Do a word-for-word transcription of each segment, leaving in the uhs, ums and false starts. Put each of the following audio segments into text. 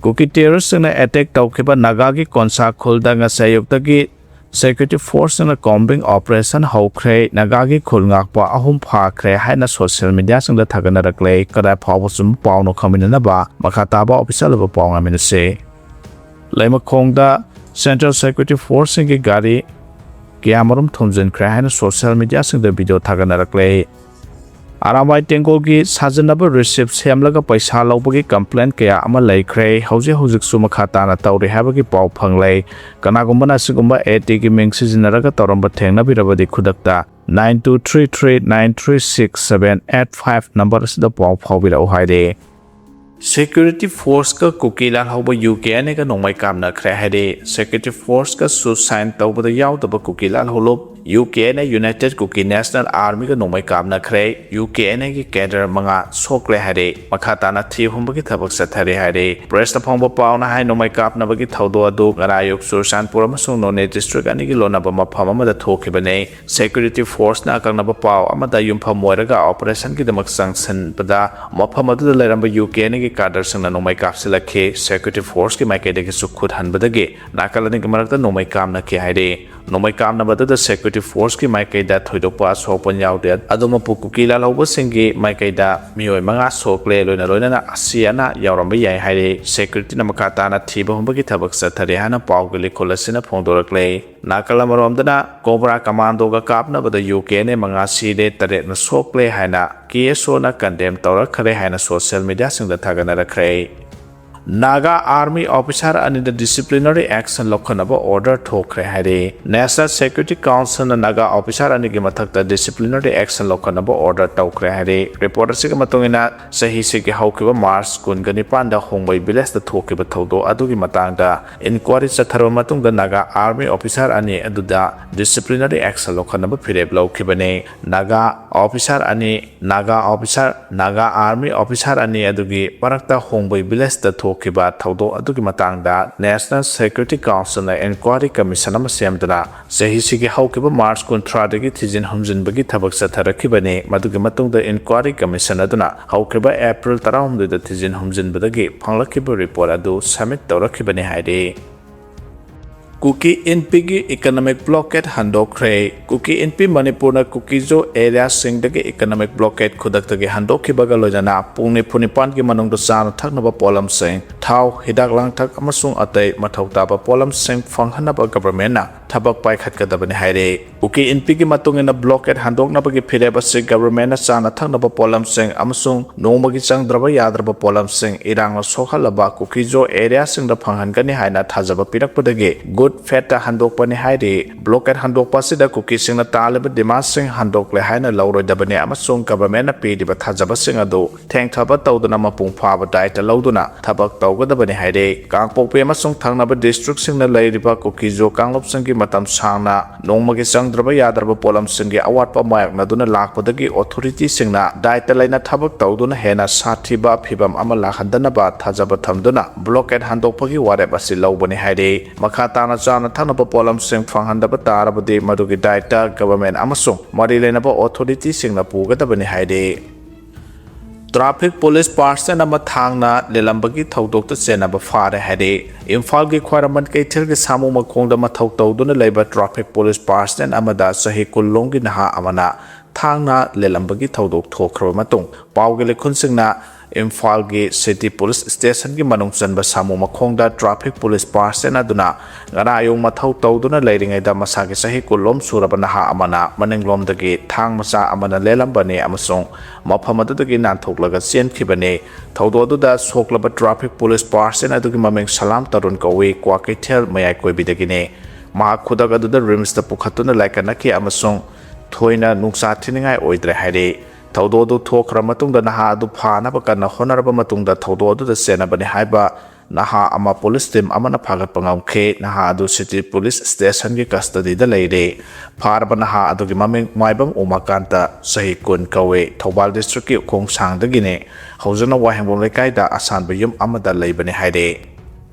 ꯀꯨꯀꯤ ꯇꯦꯔꯣꯔꯤꯁꯁꯤꯡꯅ attack ꯇꯧꯈꯤꯕ ꯅꯥꯒꯥꯒꯤ ꯀꯣꯟꯁꯥ ꯈꯨꯜꯗ ꯉꯁꯤ ꯑꯌꯨꯛꯇꯒꯤ ꯁꯦꯀ꯭ꯌꯨꯔꯤꯇꯤ ꯐꯣꯔꯁꯁꯤꯡꯅ ꯀꯣꯝꯕꯤꯡ ꯑꯣꯄꯔꯦꯁꯟ ꯍꯧꯈ꯭ꯔꯦ꯫ ꯅꯥꯒꯥꯒꯤ ꯈꯨꯜ ꯉꯥꯛꯄ ꯑꯍꯨꯝ ꯐꯥꯈ꯭ꯔꯦ ꯍꯥꯏꯅ ꯁꯣꯁꯤꯌꯦꯜ ꯃꯤꯗꯤꯌꯥꯁꯤꯡꯗ ꯊꯥꯒꯠꯅꯔꯛꯂꯦ꯫ ꯀꯗꯥꯏ ꯐꯥꯎꯕ ꯆꯨꯝꯕ ꯄꯥꯎꯅꯣ ꯈꯪꯃꯤꯟꯅꯅꯕ ꯃꯈꯥ ꯇꯥꯕ ꯑꯣꯐꯤꯁꯤꯌꯦꯜ ꯑꯣꯏꯕ ꯄꯥꯎ ꯉꯥꯏꯃꯤꯟꯅꯁꯤ꯫ ꯂꯩꯃꯈꯣꯡꯗ ꯁꯦꯟꯇ꯭ꯔꯦꯜ ꯁꯦꯀ꯭ꯌꯨꯔꯤꯇꯤ ꯐꯣꯔꯁꯁꯤꯡꯒꯤ ꯒꯥꯔꯤ ꯀꯌꯥꯃꯔꯨꯝ ꯊꯣꯝꯖꯤꯟꯈ꯭ꯔꯦ ꯍꯥꯏꯅ ꯁꯣꯁꯤꯌꯦꯜ ꯃꯤꯗꯤꯌꯥꯁꯤꯡꯗ ꯚꯤꯗꯤꯑꯣ ꯊꯥꯒꯠꯅꯔꯛꯂꯦ꯫ ꯑꯔꯥꯝꯕꯥꯏ ꯇꯦꯡꯒꯣꯜꯒꯤ ꯁꯥꯖꯤꯟꯅꯕ ꯔꯤꯁꯤꯞ ꯁꯦꯝꯂꯒ ꯄꯩꯁꯥ ꯂꯧꯕꯒꯤ ꯀꯝꯄ꯭ꯂꯦꯟ ꯀꯌꯥ ꯑꯃ ꯂꯩꯈ꯭ꯔꯦ꯫ ꯍꯧꯖꯤꯛ ꯍꯧꯖꯤꯛꯁꯨ ꯃꯈꯥ ꯇꯥꯅ ꯇꯧꯔꯤ ꯍꯥꯏꯕꯒꯤ ꯄꯥꯎ ꯐꯪꯂꯦ꯫ ꯀꯅꯥꯒꯨꯝꯕꯅ ꯑꯁꯤꯒꯨꯝꯕ ꯑꯦ ꯇꯤꯒꯤ ꯃꯤꯡ ꯁꯤꯖꯤꯟꯅꯔꯒ ꯇꯧꯔꯝꯕ ꯊꯦꯡꯅꯕꯤꯔꯕꯗꯤ ꯈꯨꯗꯛꯇ nine two three three nine three six seven eight five number ꯑꯁꯤꯗ ꯄꯥꯎ ꯐꯥꯎꯕꯤꯔꯛꯎ ꯍꯥꯏꯔꯦ꯫ ꯁꯦꯀ꯭ꯌꯨꯔꯤꯇꯤ ꯐꯣꯔꯁꯀ ꯀꯨꯀꯤ ꯂꯥꯜꯍꯧꯕ ꯌꯨ ꯀꯦ ꯑꯦꯟ ꯑꯦꯒ ꯅꯣꯡꯃꯩ ꯀꯥꯞꯅꯈ꯭ꯔꯦ ꯍꯥꯏꯔꯦ꯫ ꯁꯦꯀ꯭ꯌꯨꯔꯤꯇꯤ ꯐꯣꯔꯁꯀ ꯁꯨꯁꯥꯏꯟ ꯇꯧꯕꯗ ꯌꯥꯎꯗꯕ ꯀꯨꯀꯤ ꯂꯥꯜꯍꯧꯂꯨꯞ U K N A united Kuki national ꯑꯥꯔꯃꯤꯒ ꯅꯣꯡꯃꯩ ꯀꯥꯞꯅꯈ꯭ꯔꯦ꯫ ꯌꯨ ꯀꯦ ꯑꯦꯟ ꯑꯦꯒꯤ ꯀꯦꯗꯔ ꯃꯉꯥ ꯁꯣꯛꯂꯦ ꯍꯥꯏꯔꯦ꯫ ꯃꯈꯥ ꯇꯥꯅ ꯊꯤꯍꯨꯝꯕꯒꯤ ꯊꯕꯛ ꯆꯠꯊꯔꯤ ꯍꯥꯏꯔꯦ꯫ ꯄ꯭ꯔꯦꯁꯇ ꯐꯣꯡꯕ ꯄꯥꯎꯅ ꯍꯥꯏ, ꯅꯣꯡꯃꯩ ꯀꯥꯞꯅꯕꯒꯤ ꯊꯧꯗꯣꯛ ꯑꯗꯨ ꯉꯔꯥꯡ ꯑꯌꯨꯛ ꯆꯨꯔꯆꯥꯟꯄꯨꯔ ꯑꯃꯁꯨꯡ ꯅꯣꯅꯦ ꯗꯤꯁꯇ꯭ꯔꯤꯛ ꯑꯅꯤꯒꯤ ꯂꯣꯟꯅꯕ ꯃꯐꯝ ꯑꯃꯗ ꯊꯣꯛꯈꯤꯕꯅꯤ꯫ ꯁꯦꯀ꯭ꯌꯨꯔꯤꯇꯤ ꯐꯣꯔꯁꯅ ꯑꯀꯛꯅꯕ ꯄꯥꯎ ꯑꯃꯗ ꯌꯨꯝꯐꯝ ꯑꯣꯏꯔꯒ ꯑꯣꯄꯔꯦꯁꯟꯒꯤꯗꯃꯛ ꯆꯪꯁꯤꯟꯕꯗ ꯃꯐꯝ ꯑꯗꯨꯗ ꯂꯩꯔꯝꯕ ꯌꯨ ꯀꯦ ꯑꯦꯟ ꯑꯦꯒꯤ ꯀꯥꯗꯔꯁꯤꯡꯅ ꯅꯣꯡꯃꯩ ꯀꯥꯞꯁꯤꯜꯂꯛꯈꯤ꯫ ꯁꯦꯀ꯭ꯌꯨꯔꯤꯇꯤ ꯐꯣꯔꯁꯀꯤ ꯃꯥꯏꯀꯩꯗꯒꯤꯁꯨ ꯈꯨꯠ ꯍꯟꯕꯗꯒꯤ ꯅꯥꯀꯜ ꯑꯅꯤꯒꯤ ꯃꯔꯛꯇ ꯅꯣꯡꯃꯩ ꯀꯥꯞꯅꯈꯤ ꯍꯥꯏꯔꯤ꯫ ꯅꯣꯡꯃꯩ ꯀꯥꯞꯅꯕ ꯑꯗꯨꯗ ꯁꯦꯀ꯭ꯌꯨꯔꯤꯇꯤ ꯐꯣꯔꯁꯀꯤ ꯃꯥꯏꯀꯩꯗ ꯊꯣꯏꯗꯣꯛꯄ ꯑꯁꯣꯛ ꯑꯄꯟ ꯌꯥꯎꯗꯦ꯫ ꯑꯗꯨꯃꯛꯄꯨ ꯀꯨꯀꯤ ꯂꯥꯜꯍꯧꯕꯁꯤꯡꯒꯤ ꯃꯥꯏꯀꯩꯗ ꯃꯤꯑꯣꯏ ꯃꯉꯥ ꯁꯣꯛꯂꯦ, ꯂꯣꯏꯅ ꯂꯣꯏꯅꯅ ꯑꯁꯤ ꯑꯅꯥ ꯌꯥꯎꯔꯝꯕ ꯌꯥꯏ ꯍꯥꯏꯔꯤ꯫ ꯁꯦꯀ꯭ꯌꯨꯔꯤꯇꯤꯅ ꯃꯈꯥ ꯇꯥꯅ ꯊꯤꯕ ꯍꯨꯝꯕꯒꯤ ꯊꯕꯛ ꯆꯠꯊꯔꯤ ꯍꯥꯏꯅ ꯄꯥꯎꯒꯤ ꯂꯤꯈꯨꯜ ꯑꯁꯤꯅ ꯐꯣꯡꯗꯣꯔꯛꯂꯦ꯫ ꯅꯥꯀꯜ ꯑꯃꯔꯣꯝꯗꯅ ꯀꯣꯕ꯭ꯔꯥ ꯀꯃꯥꯟꯗꯣꯒ ꯀꯥꯞꯅꯕꯗ ꯌꯨ ꯀꯦ ꯑꯦꯟ ꯑꯦ ꯃꯉꯥ ꯁꯤꯔꯦ, ꯇꯔꯦꯠꯅ ꯁꯣꯛꯂꯦ ꯍꯥꯏꯅ ꯀꯦ ꯑꯦꯁ ꯑꯣꯅ ꯀꯟꯗꯦꯝ ꯇꯧꯔꯛꯈ꯭ꯔꯦ ꯍꯥꯏꯅ ꯁꯣꯁꯤꯌꯦꯜ ꯃꯤꯗꯤꯌꯥꯁꯤꯡꯗ ꯊꯥꯒꯠꯅꯔꯛꯈ꯭ꯔꯦ꯫ ꯅꯥꯒꯥ ꯑꯥꯔꯃꯤ ꯑꯣꯐꯤꯁꯥꯔ ꯑꯅꯤꯗ ꯗꯤꯁꯤꯄ꯭ꯂꯤꯅꯔꯤ ꯑꯦꯛꯁꯟ ꯂꯧꯈꯠꯅꯕ ꯑꯣꯔꯗꯔ ꯊꯣꯛꯈ꯭ꯔꯦ ꯍꯥꯏꯔꯦ꯫ ꯅꯦꯁꯅꯦꯜ ꯁꯦꯀ꯭ꯌꯨꯔꯤꯇꯤ ꯀꯥꯎꯟꯁꯤꯜꯅ ꯅꯥꯒꯥ ꯑꯣꯐꯤꯁꯥꯔ ꯑꯅꯤꯒꯤ ꯃꯊꯛꯇ ꯗꯤꯁꯤꯄ꯭ꯂꯤꯅꯔꯤ ꯑꯦꯛꯁꯟ ꯂꯧꯈꯠꯅꯕ ꯑꯣꯔꯗꯔ ꯇꯧꯈ꯭ꯔꯦ ꯍꯥꯏꯔꯦ꯫ ꯔꯤꯄꯣꯔꯠ ꯑꯁꯤꯒꯤ ꯃꯇꯨꯡ ꯏꯟꯅ, ꯆꯍꯤꯁꯤꯒꯤ ꯍꯧꯈꯤꯕ ꯃꯥꯔꯆ ꯀꯨꯟꯒ ꯅꯤꯄꯥꯟꯗ ꯍꯣꯡꯕꯩ ꯚꯤꯂꯦꯖꯇ ꯊꯣꯛꯈꯤꯕ ꯊꯧꯗꯣꯛ ꯑꯗꯨꯒꯤ ꯃꯇꯥꯡꯗ ꯏꯟꯀ꯭ꯋꯥꯔꯤ ꯆꯠꯊꯔꯕ ꯃꯇꯨꯡꯗ ꯅꯥꯒꯥ ꯑꯥꯔꯃꯤ ꯑꯣꯐꯤꯁꯥꯔ ꯑꯅꯤ ꯑꯗꯨꯗ ꯗꯤꯁꯤꯄ꯭ꯂꯤꯅꯔꯤ ꯑꯦꯛꯁꯟ ꯂꯧꯈꯠꯅꯕ ꯐꯤꯔꯦꯞ ꯂꯧꯈꯤꯕꯅꯤ꯫ ꯅꯥꯒꯥ ꯑꯣꯐꯤꯁꯥꯔ ꯑꯅꯤ Naga officer, Naga army officer ꯑꯅꯤ ꯑꯗꯨꯒꯤ ꯃꯔꯛꯇ ꯍꯣꯡꯕꯩ ꯚꯤꯂꯦꯖꯇ ꯊꯣꯛꯈꯤꯕ ꯊꯣꯛꯈꯤꯕ ꯊꯧꯗꯣꯛ ꯑꯗꯨꯒꯤ ꯃꯇꯥꯡꯗ National Security Councilꯅ Inquiry Commission ꯑꯃ ꯁꯦꯝꯗꯨꯅ ꯆꯍꯤꯁꯤꯒꯤ ꯍꯧꯈꯤꯕ March ꯀꯨꯟꯊ꯭ꯔꯥꯗꯒꯤ ꯊꯤꯖꯤꯟ ꯍꯨꯝꯖꯤꯟꯕꯒꯤ ꯊꯕꯛ ꯆꯠꯊꯔꯛꯈꯤꯕꯅꯤ꯫ ꯃꯗꯨꯒꯤ ꯃꯇꯨꯡꯗ Inquiry Commission ꯑꯗꯨꯅ ꯍꯧꯈꯤꯕ April ꯇꯔꯥꯍꯨꯝꯗꯣꯏꯗ ꯊꯤꯖꯤꯟ ꯍꯨꯝꯖꯤꯟꯕꯗꯒꯤ ꯐꯪꯂꯛꯈꯤꯕ report ꯑꯗꯨ submit ꯇꯧꯔꯛꯈꯤꯕꯅꯤ ꯍꯥꯏꯔꯤ꯫ ꯀꯨꯀꯤ ꯏꯟꯄꯤꯒꯤ economic blockade ꯍꯟꯗꯣꯛꯈ꯭ꯔꯦ꯫ ꯀꯨꯀꯤ ꯏꯟꯄꯤ ꯃꯅꯤꯄꯨꯔꯅ ꯀꯨꯀꯤꯖꯣ areaꯁꯤꯡꯗꯒꯤ economic blockade ꯈꯨꯗꯛꯇꯒꯤ ꯍꯟꯗꯣꯛꯈꯤꯕꯒ ꯂꯣꯏꯅꯅ ꯄꯨꯡ ꯅꯤꯐꯨ ꯅꯤꯄꯥꯟꯒꯤ ꯃꯅꯨꯡꯗ ꯆꯥꯅ ꯊꯛꯅꯕ ꯄꯣꯠꯂꯝꯁꯤꯡ, ꯊꯥꯎ, ꯍꯤꯗꯥꯛ ꯂꯥꯡꯊꯛ ꯑꯃꯁꯨꯡ ꯑꯇꯩ ꯃꯊꯧ ꯇꯥꯕ ꯄꯣꯠꯂꯝꯁꯤꯡ ꯐꯪꯍꯟꯅꯕ governmentꯅ ꯊꯕꯛ ꯄꯥꯏꯈꯠꯀꯗꯕꯅꯤ ꯍꯥꯏꯔꯦ꯫ ꯀꯨꯀꯤ ꯏꯟꯄꯤꯒꯤ ꯃꯇꯨꯡ ꯏꯟꯅ blockade ꯍꯟꯗꯣꯛꯅꯕꯒꯤ ꯐꯤꯔꯦꯞ ꯑꯁꯤ governmentꯅ ꯆꯥꯅ ꯊꯛꯅꯕ ꯄꯣꯠꯂꯝꯁꯤꯡ ꯑꯃꯁꯨꯡ ꯅꯣꯡꯃꯒꯤ ꯆꯪꯗ꯭ꯔꯕ ꯌꯥꯗ꯭ꯔꯕ ꯄꯣꯠꯂꯝꯁꯤꯡ ꯏꯔꯥꯡꯅ ꯁꯣꯛꯍꯜꯂꯕ ꯀꯨꯀꯤꯖꯣ areaꯁꯤꯡꯗ ꯐꯪꯍꯟꯒꯅꯤ ꯍꯥꯏꯅ ꯊꯥꯖꯕ ꯄꯤꯔꯛꯄꯗꯒꯤ good faithꯇ ꯍꯟꯗꯣꯛꯄꯅꯤ ꯍꯥꯏꯔꯤ꯫ Blockade ꯍꯟꯗꯣꯛꯄ ꯑꯁꯤꯗ ꯀꯨꯀꯤꯁꯤꯡꯅ ꯇꯥꯜꯂꯤꯕ demandꯁꯤꯡ ꯍꯟꯗꯣꯛꯂꯦ ꯍꯥꯏꯅ ꯂꯧꯔꯣꯏꯗꯕꯅꯤ ꯑꯃꯁꯨꯡ governmentꯅ ꯄꯤꯔꯤꯕ ꯊꯥꯖꯕꯁꯤꯡ ꯑꯗꯨ ꯊꯦꯡꯊꯕ ꯇꯧꯗꯨꯅ ꯃꯄꯨꯡ ꯐꯥꯕ ꯗꯥꯏꯇ ꯂꯧꯗꯨꯅ ꯊꯕꯛ ꯇꯧꯒꯗꯕꯅꯤ ꯍꯥꯏꯔꯦ꯫ ꯀꯥꯡꯄꯣꯛꯄꯤ ꯑꯃꯁꯨꯡ ꯊꯪꯅꯕ districtꯁꯤꯡꯗ ꯂꯩꯔꯤꯕ ꯀꯨꯀꯤꯖꯣ ꯀꯥꯡꯂꯨꯞꯁꯤꯡꯒꯤ ꯃꯇꯝ ꯁꯥꯡꯅ ꯅꯣꯡꯃꯒꯤ ꯆꯪꯗ꯭ꯔꯕ ꯌꯥꯗ꯭ꯔꯕ ꯄꯣꯠꯂꯝꯁꯤꯡꯒꯤ ꯑꯋꯥꯠꯄ ꯃꯥꯌꯣꯛꯅꯗꯨꯅ ꯂꯥꯛꯄꯗꯒꯤ authorityꯁꯤꯡꯅ ꯗꯥꯏꯇ ꯂꯩꯅ ꯊꯕꯛ ꯇꯧꯗꯨꯅ ꯍꯦꯟꯅ ꯁꯥꯊꯤꯕ ꯐꯤꯚꯝ ꯑꯃ ꯂꯥꯛꯍꯟꯗꯅꯕ ꯊꯥꯖꯕ ꯊꯝꯗꯨꯅ blockade ꯍꯟꯗꯣꯛꯄꯒꯤ ꯋꯥꯔꯦꯞ ꯑꯁꯤ ꯂꯧꯕꯅꯤ ꯍꯥꯏꯔꯤ꯫ ꯃꯈꯥ ꯇꯥꯅ ꯆꯥꯅ ꯊꯛꯅꯕ ꯄꯣꯠꯂꯝꯁꯤꯡ ꯐꯪꯍꯟꯗꯕ ꯇꯥꯔꯕꯗꯤ ꯃꯗꯨꯒꯤ ꯗꯥꯏꯇ government ꯑꯃꯁꯨꯡ ꯃꯔꯤ ꯂꯩꯅꯕ authorityꯁꯤꯡꯅ ꯄꯨꯒꯗꯕꯅꯤ ꯍꯥꯏꯔꯤ꯫ Traffic police person ꯑꯃ ꯊꯥꯡꯅ ꯂꯦꯜꯂꯝꯕꯒꯤ ꯊꯧꯗꯣꯛꯇ ꯆꯦꯟꯅꯕ ꯐꯥꯔꯦ ꯍꯥꯏꯔꯤ꯫ ꯏꯝꯐꯥꯜꯒꯤ ꯈ꯭ꯋꯥꯏꯔꯝꯕꯟ ꯀꯩꯊꯦꯜꯒꯤ ꯁꯥꯃꯨ ꯃꯈꯣꯡꯗ ꯃꯊꯧ ꯇꯧꯗꯨꯅ ꯂꯩꯕ traffic police person ꯑꯃꯗ ꯆꯍꯤ ꯀꯨꯟ ꯂꯣꯝꯒꯤ ꯅꯍꯥ ꯑꯃꯅ ꯊꯥꯡꯅ ꯂꯦꯜꯂꯝꯕꯒꯤ ꯊꯧꯗꯣꯛ ꯊꯣꯛꯈ꯭ꯔꯕ ꯃꯇꯨꯡ ꯄꯥꯎꯒꯤ ꯂꯩꯈꯨꯟꯁꯤꯡꯅ ꯏꯝꯐꯥꯜꯒꯤ city police stationꯒꯤ ꯃꯅꯨꯡ ꯆꯟꯕ ꯁꯥꯃꯨ ꯃꯈꯣꯡꯗ traffic police person ꯑꯗꯨꯅ ꯉꯔꯥꯡ ꯑꯌꯨꯛ ꯃꯊꯧ ꯇꯧꯗꯨꯅ ꯂꯩꯔꯤꯉꯩꯗ ꯃꯁꯥꯒꯤ ꯆꯍꯤ ꯀꯨꯟ ꯂꯣꯝ ꯁꯨꯔꯕ ꯅꯍꯥ ꯑꯃꯅ ꯃꯅꯤꯡꯂꯣꯝꯗꯒꯤ ꯊꯥꯡ ꯃꯆꯥ ꯑꯃꯅ ꯂꯦꯜꯂꯝꯕꯅꯤ ꯑꯃꯁꯨꯡ ꯃꯐꯝ ꯑꯗꯨꯗꯒꯤ ꯅꯥꯟꯊꯣꯛꯂꯒ ꯆꯦꯟꯈꯤꯕꯅꯤ꯫ ꯊꯧꯗꯣꯛ ꯑꯗꯨꯗ ꯁꯣꯛꯂꯕ traffic police person ꯑꯗꯨꯒꯤ ꯃꯃꯤꯡ ꯁꯂꯥꯝ ꯇꯔꯨꯟ ꯀꯧꯏ, ꯀ꯭ꯋꯥꯀꯩꯊꯦꯜ ꯃꯌꯥꯏ ꯀꯣꯏꯕꯤꯗꯒꯤꯅꯤ꯫ ꯃꯍꯥꯛ ꯈꯨꯗꯛ ꯑꯗꯨꯗ ꯔꯤꯝꯁꯇ ꯄꯨꯈꯠꯇꯨꯅ ꯂꯥꯏꯀꯠꯅꯈꯤ ꯑꯃꯁꯨꯡ ꯊꯣꯏꯅ ꯅꯨꯡꯁꯥ ꯊꯤꯅꯤꯡꯉꯥꯏ ꯑꯣꯏꯗ꯭ꯔꯦ ꯍꯥꯏꯔꯤ꯫ ꯊꯧꯗꯣꯛ ꯑꯗꯨ ꯊꯣꯛꯈ꯭ꯔ ꯃꯇꯨꯡꯗ ꯅꯍꯥ ꯑꯗꯨ ꯐꯥꯅꯕ ꯀꯟꯅ ꯍꯣꯠꯅꯔꯕ ꯃꯇꯨꯡꯗ ꯊꯧꯗꯣꯛ ꯑꯗꯨꯗ ꯆꯦꯟꯅꯕꯅꯤ ꯍꯥꯏꯕ ꯅꯍꯥ ꯑꯃ ꯄꯨꯂꯤꯁ ꯇꯤꯝ ꯑꯃꯅ ꯐꯥꯒꯠꯄ ꯉꯝꯈꯤ꯫ ꯅꯍꯥ ꯑꯗꯨ ꯁꯤꯇꯤ ꯄꯨꯂꯤꯁ ꯁ꯭ꯇꯦꯁꯟꯒꯤ ꯀꯁꯇꯗꯤꯗ ꯂꯩꯔꯦ꯫ ꯐꯥꯔꯕ ꯅꯍꯥ ꯑꯗꯨꯒꯤ ꯃꯃꯤꯡ ꯃꯥꯏꯕꯝ ꯎꯃꯥꯀꯥꯟꯇ, ꯆꯍꯤ ꯀꯨꯟ ꯀꯧꯏ, ꯊꯧꯕꯥꯜ ꯗꯤꯁꯇ꯭ꯔꯤꯛꯀꯤ ꯎꯈꯣꯡꯁꯥꯡꯗꯒꯤꯅꯤ꯫ ꯍꯧꯖꯤꯛꯅ ꯋꯥꯍꯦꯡꯕꯝ ꯂꯩꯀꯥꯏꯗ ꯑꯁꯥꯟꯕ ꯌꯨꯝ ꯑꯃꯗ ꯂꯩꯕꯅꯤ ꯍꯥꯏꯔꯦ꯫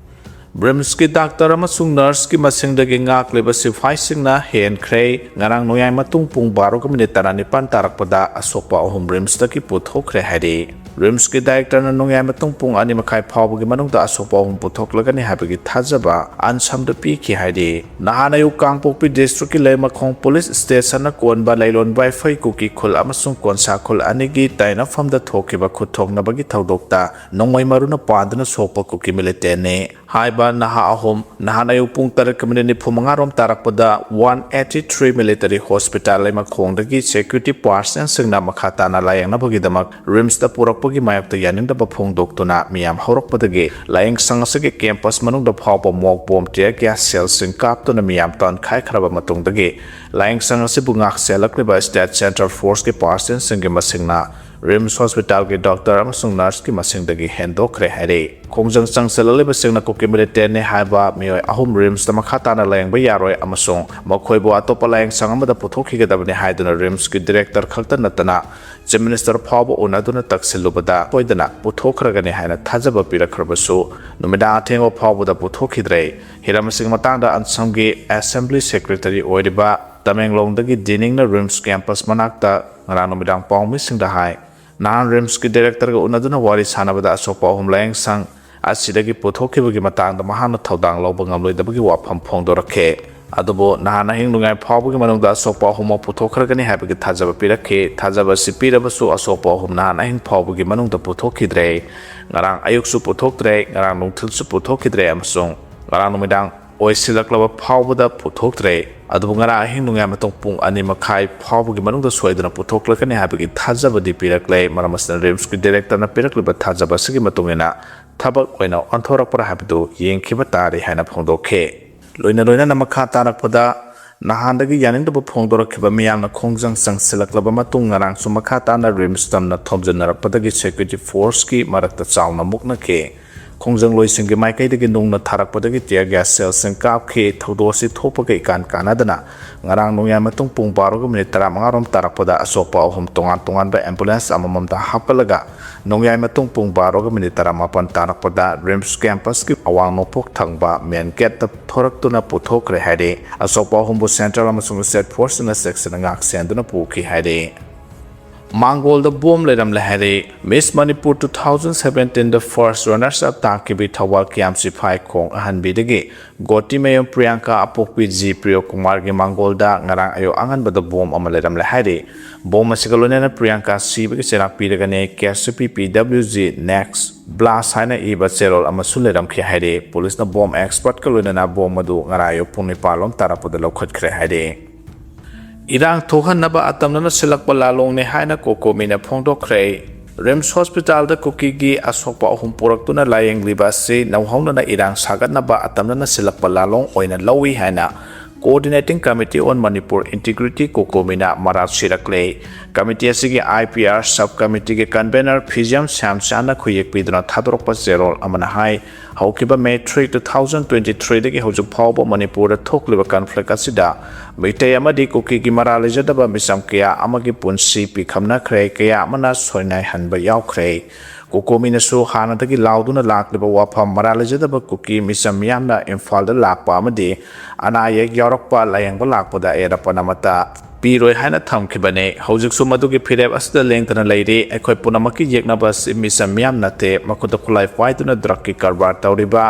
ꯔꯤꯝꯁꯀꯤ ꯗꯥꯛꯇꯔ ꯑꯃꯁꯨꯡ ꯅꯔꯁꯀꯤ ꯃꯁꯤꯡꯗꯒꯤ ꯉꯥꯛꯂꯤꯕ ꯁꯤꯐꯥꯏꯁꯤꯡꯅ ꯍꯦꯟꯈ꯭ꯔꯦ꯫ ꯉꯔꯥꯡ ꯅꯣꯡꯌꯥꯏ ꯃꯇꯨꯡ ꯄꯨꯡ ꯕꯥꯔꯣꯒ ꯃꯤꯅꯤꯠ ꯇꯔꯥꯅꯤꯄꯥꯟ ꯇꯥꯔꯛꯄꯗ ꯑꯁꯣꯛꯄ ꯑꯍꯨꯝ ꯔꯤꯝꯁꯇꯒꯤ ꯄꯨꯊꯣꯛꯈ꯭ꯔꯦ ꯍꯥꯏꯔꯤ꯫ ꯔꯤꯝꯁꯀꯤ ꯗꯥꯏꯔꯦꯛꯇꯔꯅ ꯅꯣꯡꯌꯥꯏ ꯃꯇꯨꯡ ꯄꯨꯡ ꯑꯅꯤ ꯃꯈꯥꯏ ꯐꯥꯎꯕꯒꯤ ꯃꯅꯨꯡꯗ ꯑꯁꯣꯛꯄ ꯑꯍꯨꯝ ꯄꯨꯊꯣꯛꯂꯒꯅꯤ ꯍꯥꯏꯕꯒꯤ ꯊꯥꯖꯕ ꯑꯟꯁꯝꯗ ꯄꯤꯈꯤ ꯍꯥꯏꯔꯤ꯫ ꯅꯍꯥꯟ ꯑꯌꯨꯛ ꯀꯥꯡꯄꯣꯛꯄꯤ ꯗꯤꯁꯇ꯭ꯔꯤꯛꯀꯤ ꯂꯩꯃꯈꯣꯡ ꯄꯨꯂꯤꯁ ꯁ꯭ꯇꯦꯁꯟꯅ ꯀꯣꯟꯕ ꯂꯩꯂꯣꯟ ꯋꯥꯏꯐꯩ ꯀꯨꯀꯤ ꯈꯨꯜ ꯑꯃꯁꯨꯡ ꯀꯣꯟꯁꯥ ꯈꯨꯜ ꯑꯅꯤꯒꯤ ꯇꯥꯏꯅꯐꯝꯗ ꯊꯣꯛꯈꯤꯕ ꯈꯨꯠ ꯊꯣꯛꯅꯕꯒꯤ ꯊꯧꯗꯣꯛꯇ ꯅꯣꯡꯃꯩ ꯃꯔꯨꯅ ꯄꯥꯟꯗꯨꯅ ꯁꯣꯛꯄ ꯀꯨꯀꯤ ꯃꯤꯂꯤꯇꯦꯟꯅꯤ꯫ ꯍꯥꯏꯕ ꯅꯍꯥ ꯑꯍꯨꯝ ꯅꯍꯥꯟ ꯑꯌꯨꯛ ꯄꯨꯡ ꯇꯔꯦꯠꯀ ꯃꯤꯅꯤꯠ ꯅꯤꯐꯨ ꯃꯉꯥ ꯔꯣꯝ ꯇꯥꯔꯛꯄꯗ one eighty three military hospital ꯂꯩꯃꯈꯣꯡꯗꯒꯤ ꯁꯦꯀ꯭ꯌꯨꯔꯤꯇꯤ ꯄꯥꯔꯁꯟꯁꯤꯡꯅ ꯃꯈꯥ ꯇꯥꯅ ꯂꯥꯌꯦꯡꯅꯕꯒꯤꯗꯃꯛ ꯔꯤꯝꯁꯇ ꯄꯨꯔꯛꯄꯒꯤ ꯃꯥꯌꯣꯛꯇ ꯌꯥꯅꯤꯡꯗꯕ ꯐꯣꯡꯗꯣꯛꯇꯨꯅ ꯃꯤꯌꯥꯝ ꯍꯧꯔꯛꯄꯗꯒꯤ ꯂꯥꯌꯦꯡꯁꯪ ꯑꯁꯤꯒꯤ ꯀꯦꯝꯄꯁ ꯃꯅꯨꯡꯗ ꯐꯥꯎꯕ ꯃꯣꯛ ꯕꯣꯝ ꯇꯤꯌꯔ ꯒ꯭ꯌꯥꯁ ꯁꯦꯜꯁꯤꯡ ꯀꯥꯞꯇꯨꯅ ꯃꯤꯌꯥꯝ ꯇꯟꯈꯥꯏꯈ꯭ꯔꯕ ꯃꯇꯨꯡꯗꯒꯤ ꯂꯥꯌꯦꯡꯁꯪ ꯑꯁꯤꯕꯨ ꯉꯥꯛ ꯁꯦꯜꯂꯛꯂꯤꯕ ꯁ꯭ꯇꯦꯠ ꯁꯦꯟꯇ꯭ꯔꯦꯜ ꯐꯣꯔꯁꯀꯤ ꯄꯥꯔꯁꯟꯁꯤꯡꯒꯤ ꯃꯁꯤꯡꯅ ꯔꯤꯝꯁ ꯍꯣꯁꯄꯤꯇꯥꯜꯒꯤ ꯗꯣꯛꯇꯔ ꯑꯃꯁꯨꯡ ꯅꯔꯁꯀꯤ ꯃꯁꯤꯡꯗꯒꯤ ꯍꯦꯟꯗꯣꯛꯈ꯭ꯔꯦ ꯍꯥꯏꯔꯤ꯫ ꯈꯣꯡꯖꯪ ꯆꯪꯁꯤꯜꯂꯛꯂꯤꯕꯁꯤꯡꯅ ꯀꯨꯀꯤ ꯃꯤꯂꯤꯇꯦꯟꯅꯤ ꯍꯥꯏꯕ ꯃꯤꯑꯣꯏ ꯑꯍꯨꯝ ꯔꯤꯝꯁꯇ ꯃꯈꯥ ꯇꯥꯅ ꯂꯥꯌꯦꯡꯕ ꯌꯥꯔꯣꯏ ꯑꯃꯁꯨꯡ ꯃꯈꯣꯏꯕꯨ ꯑꯇꯣꯞꯄ ꯂꯥꯌꯦꯡꯁꯪ ꯑꯃꯗ ꯄꯨꯊꯣꯛꯈꯤꯒꯗꯕꯅꯤ ꯍꯥꯏꯗꯨꯅ ꯔꯤꯝꯁꯀꯤ ꯗꯤꯔꯦꯛꯇꯔ ꯈꯛꯇ ꯅꯠꯇꯅ ꯆꯤꯐ ꯃꯤꯅꯤꯁꯇꯔ ꯐꯥꯎꯕ ꯎꯅꯗꯨꯅ ꯇꯛꯁꯤꯜꯂꯨꯕꯗ ꯁꯣꯏꯗꯅ ꯄꯨꯊꯣꯛꯈ꯭ꯔꯒꯅꯤ ꯍꯥꯏꯅ ꯊꯥꯖꯕ ꯄꯤꯔꯛꯈ꯭ꯔꯕꯁꯨ, ꯅꯨꯃꯤꯗꯥꯡ ꯑꯊꯦꯡꯕ ꯐꯥꯎꯕꯗ ꯄꯨꯊꯣꯛꯈꯤꯗ꯭ꯔꯦ꯫ ꯍꯤꯔꯝ ꯑꯁꯤꯒꯤ ꯃꯇꯥꯡꯗ ꯑꯟꯁꯝꯒꯤ ꯑꯦꯁꯦꯝꯕ꯭ꯂꯤ ꯁꯦꯀ꯭ꯔꯦꯇꯔꯤ ꯑꯣꯏꯔꯤꯕ ꯇꯃꯦꯡꯂꯣꯡꯗꯒꯤ ꯗꯤꯅꯤꯡꯅ ꯔꯤꯝꯁ ꯀꯦꯝꯄꯁ ꯃꯅꯥꯛꯇ ꯉꯔꯥꯡ ꯅꯨꯃꯤꯗꯥꯡ ꯄꯥꯎꯃꯤꯁꯤꯡꯗ ꯍꯥꯏ, ꯅꯍꯥꯟ ꯔꯤꯝꯁꯀꯤ ꯗꯤꯔꯦꯛꯇꯔꯒ ꯎꯅꯗꯨꯅ ꯋꯥꯔꯤ ꯁꯥꯟꯅꯕꯗ ꯑꯁꯣꯛꯄ ꯑꯍꯨꯝ ꯂꯥꯌꯦꯡꯁꯪ ꯑꯁꯤꯗꯒꯤ ꯄꯨꯊꯣꯛꯈꯤꯕꯒꯤ ꯃꯇꯥꯡꯗ ꯃꯍꯥꯛꯅ ꯊꯧꯗꯥꯡ ꯂꯧꯕ ꯉꯝꯂꯣꯏꯗꯕꯒꯤ ꯋꯥꯐꯝ ꯐꯣꯡꯗꯣꯔꯛꯈꯤ꯫ ꯑꯗꯨꯕꯨ ꯅꯍꯥꯟ ꯑꯍꯤꯡ ꯅꯣꯡꯌꯥꯏ ꯐꯥꯎꯕꯒꯤ ꯃꯅꯨꯡꯗ ꯑꯁꯣꯛꯄ ꯑꯍꯨꯝꯃꯛ ꯄꯨꯊꯣꯛꯈ꯭ꯔꯒꯅꯤ ꯍꯥꯏꯕꯒꯤ ꯊꯥꯖꯕ ꯄꯤꯔꯛꯈꯤ꯫ ꯊꯥꯖꯕ ꯑꯁꯤ ꯄꯤꯔꯕꯁꯨ ꯑꯁꯣꯛꯄ ꯑꯍꯨꯝ ꯅꯍꯥꯟ ꯑꯍꯤꯡ ꯐꯥꯎꯕꯒꯤ ꯃꯅꯨꯡꯗ ꯄꯨꯊꯣꯛꯈꯤꯗ꯭ꯔꯦ꯫ ꯉꯔꯥꯡ ꯑꯌꯨꯛꯁꯨ ꯄꯨꯊꯣꯛꯇ꯭ꯔꯦ, ꯉꯔꯥꯡ ꯅꯨꯡꯊꯤꯜꯁꯨ ꯄꯨꯊꯣꯛꯈꯤꯗ꯭ꯔꯦ ꯑꯃꯁꯨꯡ ꯉꯔꯥꯡ ꯅꯨꯃꯤꯗꯥꯡ ꯑꯣꯏꯁꯤꯜꯂꯛꯂꯕ ꯐꯥꯎꯕꯗ ꯄꯨꯊꯣꯛꯇ꯭ꯔꯦ꯫ ꯑꯗꯨꯕꯨ ꯉꯔꯥꯡ ꯑꯍꯤꯡ ꯅꯣꯡꯌꯥꯏ ꯃꯇꯨꯡ ꯄꯨꯡ ꯑꯅꯤ ꯃꯈꯥꯏ ꯐꯥꯎꯕꯒꯤ ꯃꯅꯨꯡꯗ ꯁꯣꯏꯗꯅ ꯄꯨꯊꯣꯛꯂꯛꯀꯅꯤ ꯍꯥꯏꯕꯒꯤ ꯊꯥꯖꯕꯗꯤ ꯄꯤꯔꯛꯂꯦ꯫ ꯃꯔꯝ ꯑꯁꯤꯅ ꯔꯤꯝꯁꯀꯤ ꯗꯤꯔꯦꯛꯇꯔꯅ ꯄꯤꯔꯛꯂꯤꯕ ꯊꯥꯖꯕ ꯑꯁꯤꯒꯤ ꯃꯇꯨꯡ ꯏꯟꯅ ꯊꯕꯛ ꯑꯣꯏꯅ ꯑꯣꯟꯊꯣꯔꯛꯄ꯭ꯔꯥ ꯍꯥꯏꯕꯗꯨ ꯌꯦꯡꯈꯤꯕ ꯇꯥꯔꯦ ꯍꯥꯏꯅ ꯐꯣꯡꯗꯣꯛꯈꯤ꯫ ꯂꯣꯏꯅ ꯂꯣꯏꯅꯅ ꯃꯈꯥ ꯇꯥꯔꯛꯄꯗ ꯅꯍꯥꯟꯗꯒꯤ ꯌꯥꯅꯤꯡꯗꯕ ꯐꯣꯡꯗꯣꯔꯛꯈꯤꯕ ꯃꯤꯌꯥꯝꯅ ꯈꯣꯡꯖꯪ ꯆꯪꯁꯤꯜꯂꯛꯂꯕ ꯃꯇꯨꯡ ꯉꯔꯥꯡꯁꯨ ꯃꯈꯥ ꯇꯥꯅ ꯔꯤꯝꯁ ꯇꯝꯅ ꯊꯣꯝꯖꯤꯟꯅꯔꯛꯄꯗꯒꯤ ꯁꯦꯀ꯭ꯌꯨꯔꯤꯇꯤ ꯐꯣꯔꯁꯀꯤ ꯃꯔꯛꯇ ꯆꯥꯎꯅ ꯃꯨꯛꯅꯈꯤ꯫ ꯈꯣꯡꯖꯪꯂꯣꯏꯁꯤꯡꯒꯤ ꯃꯥꯏꯀꯩꯗꯒꯤ ꯅꯨꯡꯅ ꯊꯥꯔꯛꯄꯗꯒꯤ tear gas shellꯁꯤꯡ ꯀꯥꯞꯈꯤ꯫ ꯊꯧꯗꯣꯛ ꯑꯁꯤ ꯊꯣꯛꯄꯒ ꯏꯀꯥꯟ ꯀꯥꯟꯅꯗꯅ ꯉꯔꯥꯡ ꯅꯣꯡꯌꯥꯏ ꯃꯇꯨꯡ ꯄꯨꯡ ꯕꯥꯔꯣꯒ ꯃꯤꯅꯤꯠ ꯇꯔꯥꯃꯉꯥ ꯔꯣꯝ ꯇꯥꯔꯛꯄꯗ ꯑꯁꯣꯛꯄ ꯑꯍꯨꯝ ꯇꯣꯉꯥꯟ ꯇꯣꯉꯥꯟꯕ ambulance ꯑꯃꯃꯝꯗ ꯍꯥꯞꯀꯠꯂꯒ ꯅꯣꯡꯌꯥꯏ ꯃꯇꯨꯡ ꯄꯨꯡ ꯕꯥꯔꯣꯒ ꯃꯤꯅꯤꯠ ꯇꯔꯥꯃꯥꯄꯟ ꯇꯥꯔꯛꯄꯗ RIMS campusꯀꯤ ꯑꯋꯥꯡ ꯅꯣꯡꯄꯣꯛ ꯊꯪꯕ main gateꯇ ꯊꯣꯔꯛꯇꯨꯅ ꯄꯨꯊꯣꯛꯈ꯭ꯔꯦ ꯍꯥꯏꯔꯤ꯫ ꯑꯁꯣꯛꯄ ꯑꯍꯨꯝꯕꯨ central ꯑꯃꯁꯨꯡ state forceꯅ ꯆꯦꯛꯁꯤꯟꯅ ꯉꯥꯛ ꯁꯦꯟꯗꯨꯅ ꯄꯨꯈꯤ ꯍꯥꯏꯔꯤ꯫ ꯃꯥꯡꯒꯣꯜꯗ ꯕꯣꯝ ꯂꯩꯔꯝꯂꯦ ꯍꯥꯏꯔꯤ꯫ Miss Manipur two thousand seventeenꯗ first runners up ꯇꯥꯈꯤꯕꯤ Thoubal ꯀꯤꯌꯥꯝ ꯁꯤꯐꯥꯏ ꯈꯣꯡ ꯑꯍꯟꯕꯤꯗꯒꯤ ꯒꯣꯇꯤꯃꯌꯨꯝ ꯄ꯭ꯔꯤꯌꯥꯡꯀꯥ ꯑꯄꯣꯛꯄꯤ ꯖꯤ ꯄ꯭ꯔꯤꯌꯣ ꯀꯨꯃꯥꯔꯒꯤ ꯃꯥꯡꯒꯣꯜꯗ ꯉꯔꯥꯡ ꯑꯌꯨꯛ ꯑꯉꯟꯕꯗ ꯕꯣꯝ ꯑꯃ ꯂꯩꯔꯝꯂꯦ ꯍꯥꯏꯔꯤ꯫ ꯕꯣꯝ ꯑꯁꯤꯒ ꯂꯣꯏꯅꯅ ꯄ꯭ꯔꯤꯌꯥꯡꯀꯥ ꯁꯤꯕꯒꯤ ꯆꯩꯔꯥꯛ ꯄꯤꯔꯒꯅꯤ꯫ KSP PWG next blast ꯍꯥꯏꯅ ꯏꯕ ꯆꯦꯔꯣꯜ ꯑꯃꯁꯨ ꯂꯩꯔꯝꯈꯤ ꯍꯥꯏꯔꯤ꯫ ꯄꯨꯂꯤꯁꯅ ꯕꯣꯝ expertꯀ ꯂꯣꯏꯅꯅ ꯕꯣꯝ ꯑꯗꯨ ꯉꯔꯥꯡ ꯑꯌꯨꯛ ꯄꯨꯡ ꯅꯤꯄꯥꯟ ꯂꯣꯝ ꯇꯥꯔꯛꯄꯗ ꯂꯧꯈꯠꯈ꯭ꯔꯦ ꯍꯥꯏꯔꯤ꯫ ꯏꯔꯥꯡ ꯊꯣꯛꯍꯟꯅꯕ ꯑꯇꯝꯅꯅ ꯁꯤꯜꯂꯛꯄ ꯂꯥꯂꯣꯡꯅꯤ ꯍꯥꯏꯅ ꯀꯣꯀꯣꯃꯤꯅ ꯐꯣꯡꯗꯣꯛꯈ꯭ꯔꯦ꯫ RIMS hospitalꯗ ꯀꯨꯀꯤꯒꯤ ꯑꯁꯣꯛꯄ ꯑꯍꯨꯝ ꯄꯨꯔꯛꯇꯨꯅ ꯂꯥꯌꯦꯡꯂꯤꯕ ꯑꯁꯤ ꯅꯧꯍꯧꯅꯅ ꯏꯔꯥꯡ ꯁꯥꯒꯠꯅꯕ ꯑꯇꯝꯅꯅ ꯁꯤꯜꯂꯛꯄ ꯂꯥꯂꯣꯡ ꯑꯣꯏꯅ ꯂꯧꯏ ꯍꯥꯏꯅ Coordinating Committee on Manipur Integrity ꯀꯣꯀꯣꯃꯤꯅ ꯃꯔꯥꯜ ꯁꯤꯔꯛꯂꯦ꯫ Committee ꯑꯁꯤꯒꯤ IPR sub committeeꯒꯤ convener ꯐꯤꯖꯤꯌꯝ ꯁ꯭ꯌꯥꯝꯆꯥꯟꯅ ꯈꯨꯌꯦꯛ ꯄꯤꯗꯨꯅ ꯊꯥꯗꯣꯔꯛꯄ ꯆꯦꯔꯣꯜ ꯑꯃꯅ ꯍꯥꯏ, ꯍꯧꯈꯤꯕ May three, two thousand twenty threeꯗꯒꯤ ꯍꯧꯖꯤꯛ ꯐꯥꯎꯕ ꯃꯅꯤꯄꯨꯔꯗ ꯊꯣꯛꯂꯤꯕ conflict ꯑꯁꯤꯗ ꯃꯤꯇꯩ ꯑꯃꯗꯤ ꯀꯨꯀꯤꯒꯤ ꯃꯔꯥꯜ ꯂꯩꯖꯗꯕ ꯃꯤꯆꯝ ꯀꯌꯥ ꯑꯃꯒꯤ ꯄꯨꯟꯁꯤ ꯄꯤꯈꯝꯅꯈ꯭ꯔꯦ, ꯀꯌꯥ ꯑꯃꯅ ꯁꯣꯏꯅꯥꯏꯍꯟꯕ ꯌꯥꯎꯈ꯭ꯔꯦ꯫ ꯀꯣꯀꯣꯃꯤꯅꯁꯨ ꯍꯥꯟꯅꯗꯒꯤ ꯂꯥꯎꯗꯨꯅ ꯂꯥꯛꯂꯤꯕ ꯋꯥꯐꯝ, ꯃꯔꯥꯜ ꯂꯩꯖꯗꯕ ꯀꯨꯀꯤ ꯃꯤꯆꯝ ꯃꯤꯌꯥꯝꯅ ꯏꯝꯐꯥꯜꯗ ꯂꯥꯛꯄ ꯑꯃꯗꯤ ꯑꯅꯥ ꯑꯌꯦꯛ ꯌꯥꯎꯔꯛꯄ, ꯂꯥꯌꯦꯡꯕ ꯂꯥꯛꯄꯗ ꯑꯌꯦꯠ ꯑꯄꯟ ꯑꯃꯠꯇ ꯄꯤꯔꯣꯏ ꯍꯥꯏꯅ ꯊꯝꯈꯤꯕꯅꯤ꯫ ꯍꯧꯖꯤꯛꯁꯨ ꯃꯗꯨꯒꯤ ꯐꯤꯔꯦꯞ ꯑꯁꯤꯗ ꯂꯦꯡꯗꯅ ꯂꯩꯔꯤ꯫ ꯑꯩꯈꯣꯏ ꯄꯨꯝꯅꯃꯛꯀꯤ ꯌꯦꯛꯅꯕ ꯑꯁꯤ ꯃꯤꯆꯝ ꯃꯤꯌꯥꯝ ꯅꯠꯇꯦ, ꯃꯈꯨꯠꯇ ꯈꯨꯠꯂꯥꯏ ꯄꯥꯏꯗꯨꯅ drugꯀꯤ ꯀꯔꯕꯥꯔ ꯇꯧꯔꯤꯕ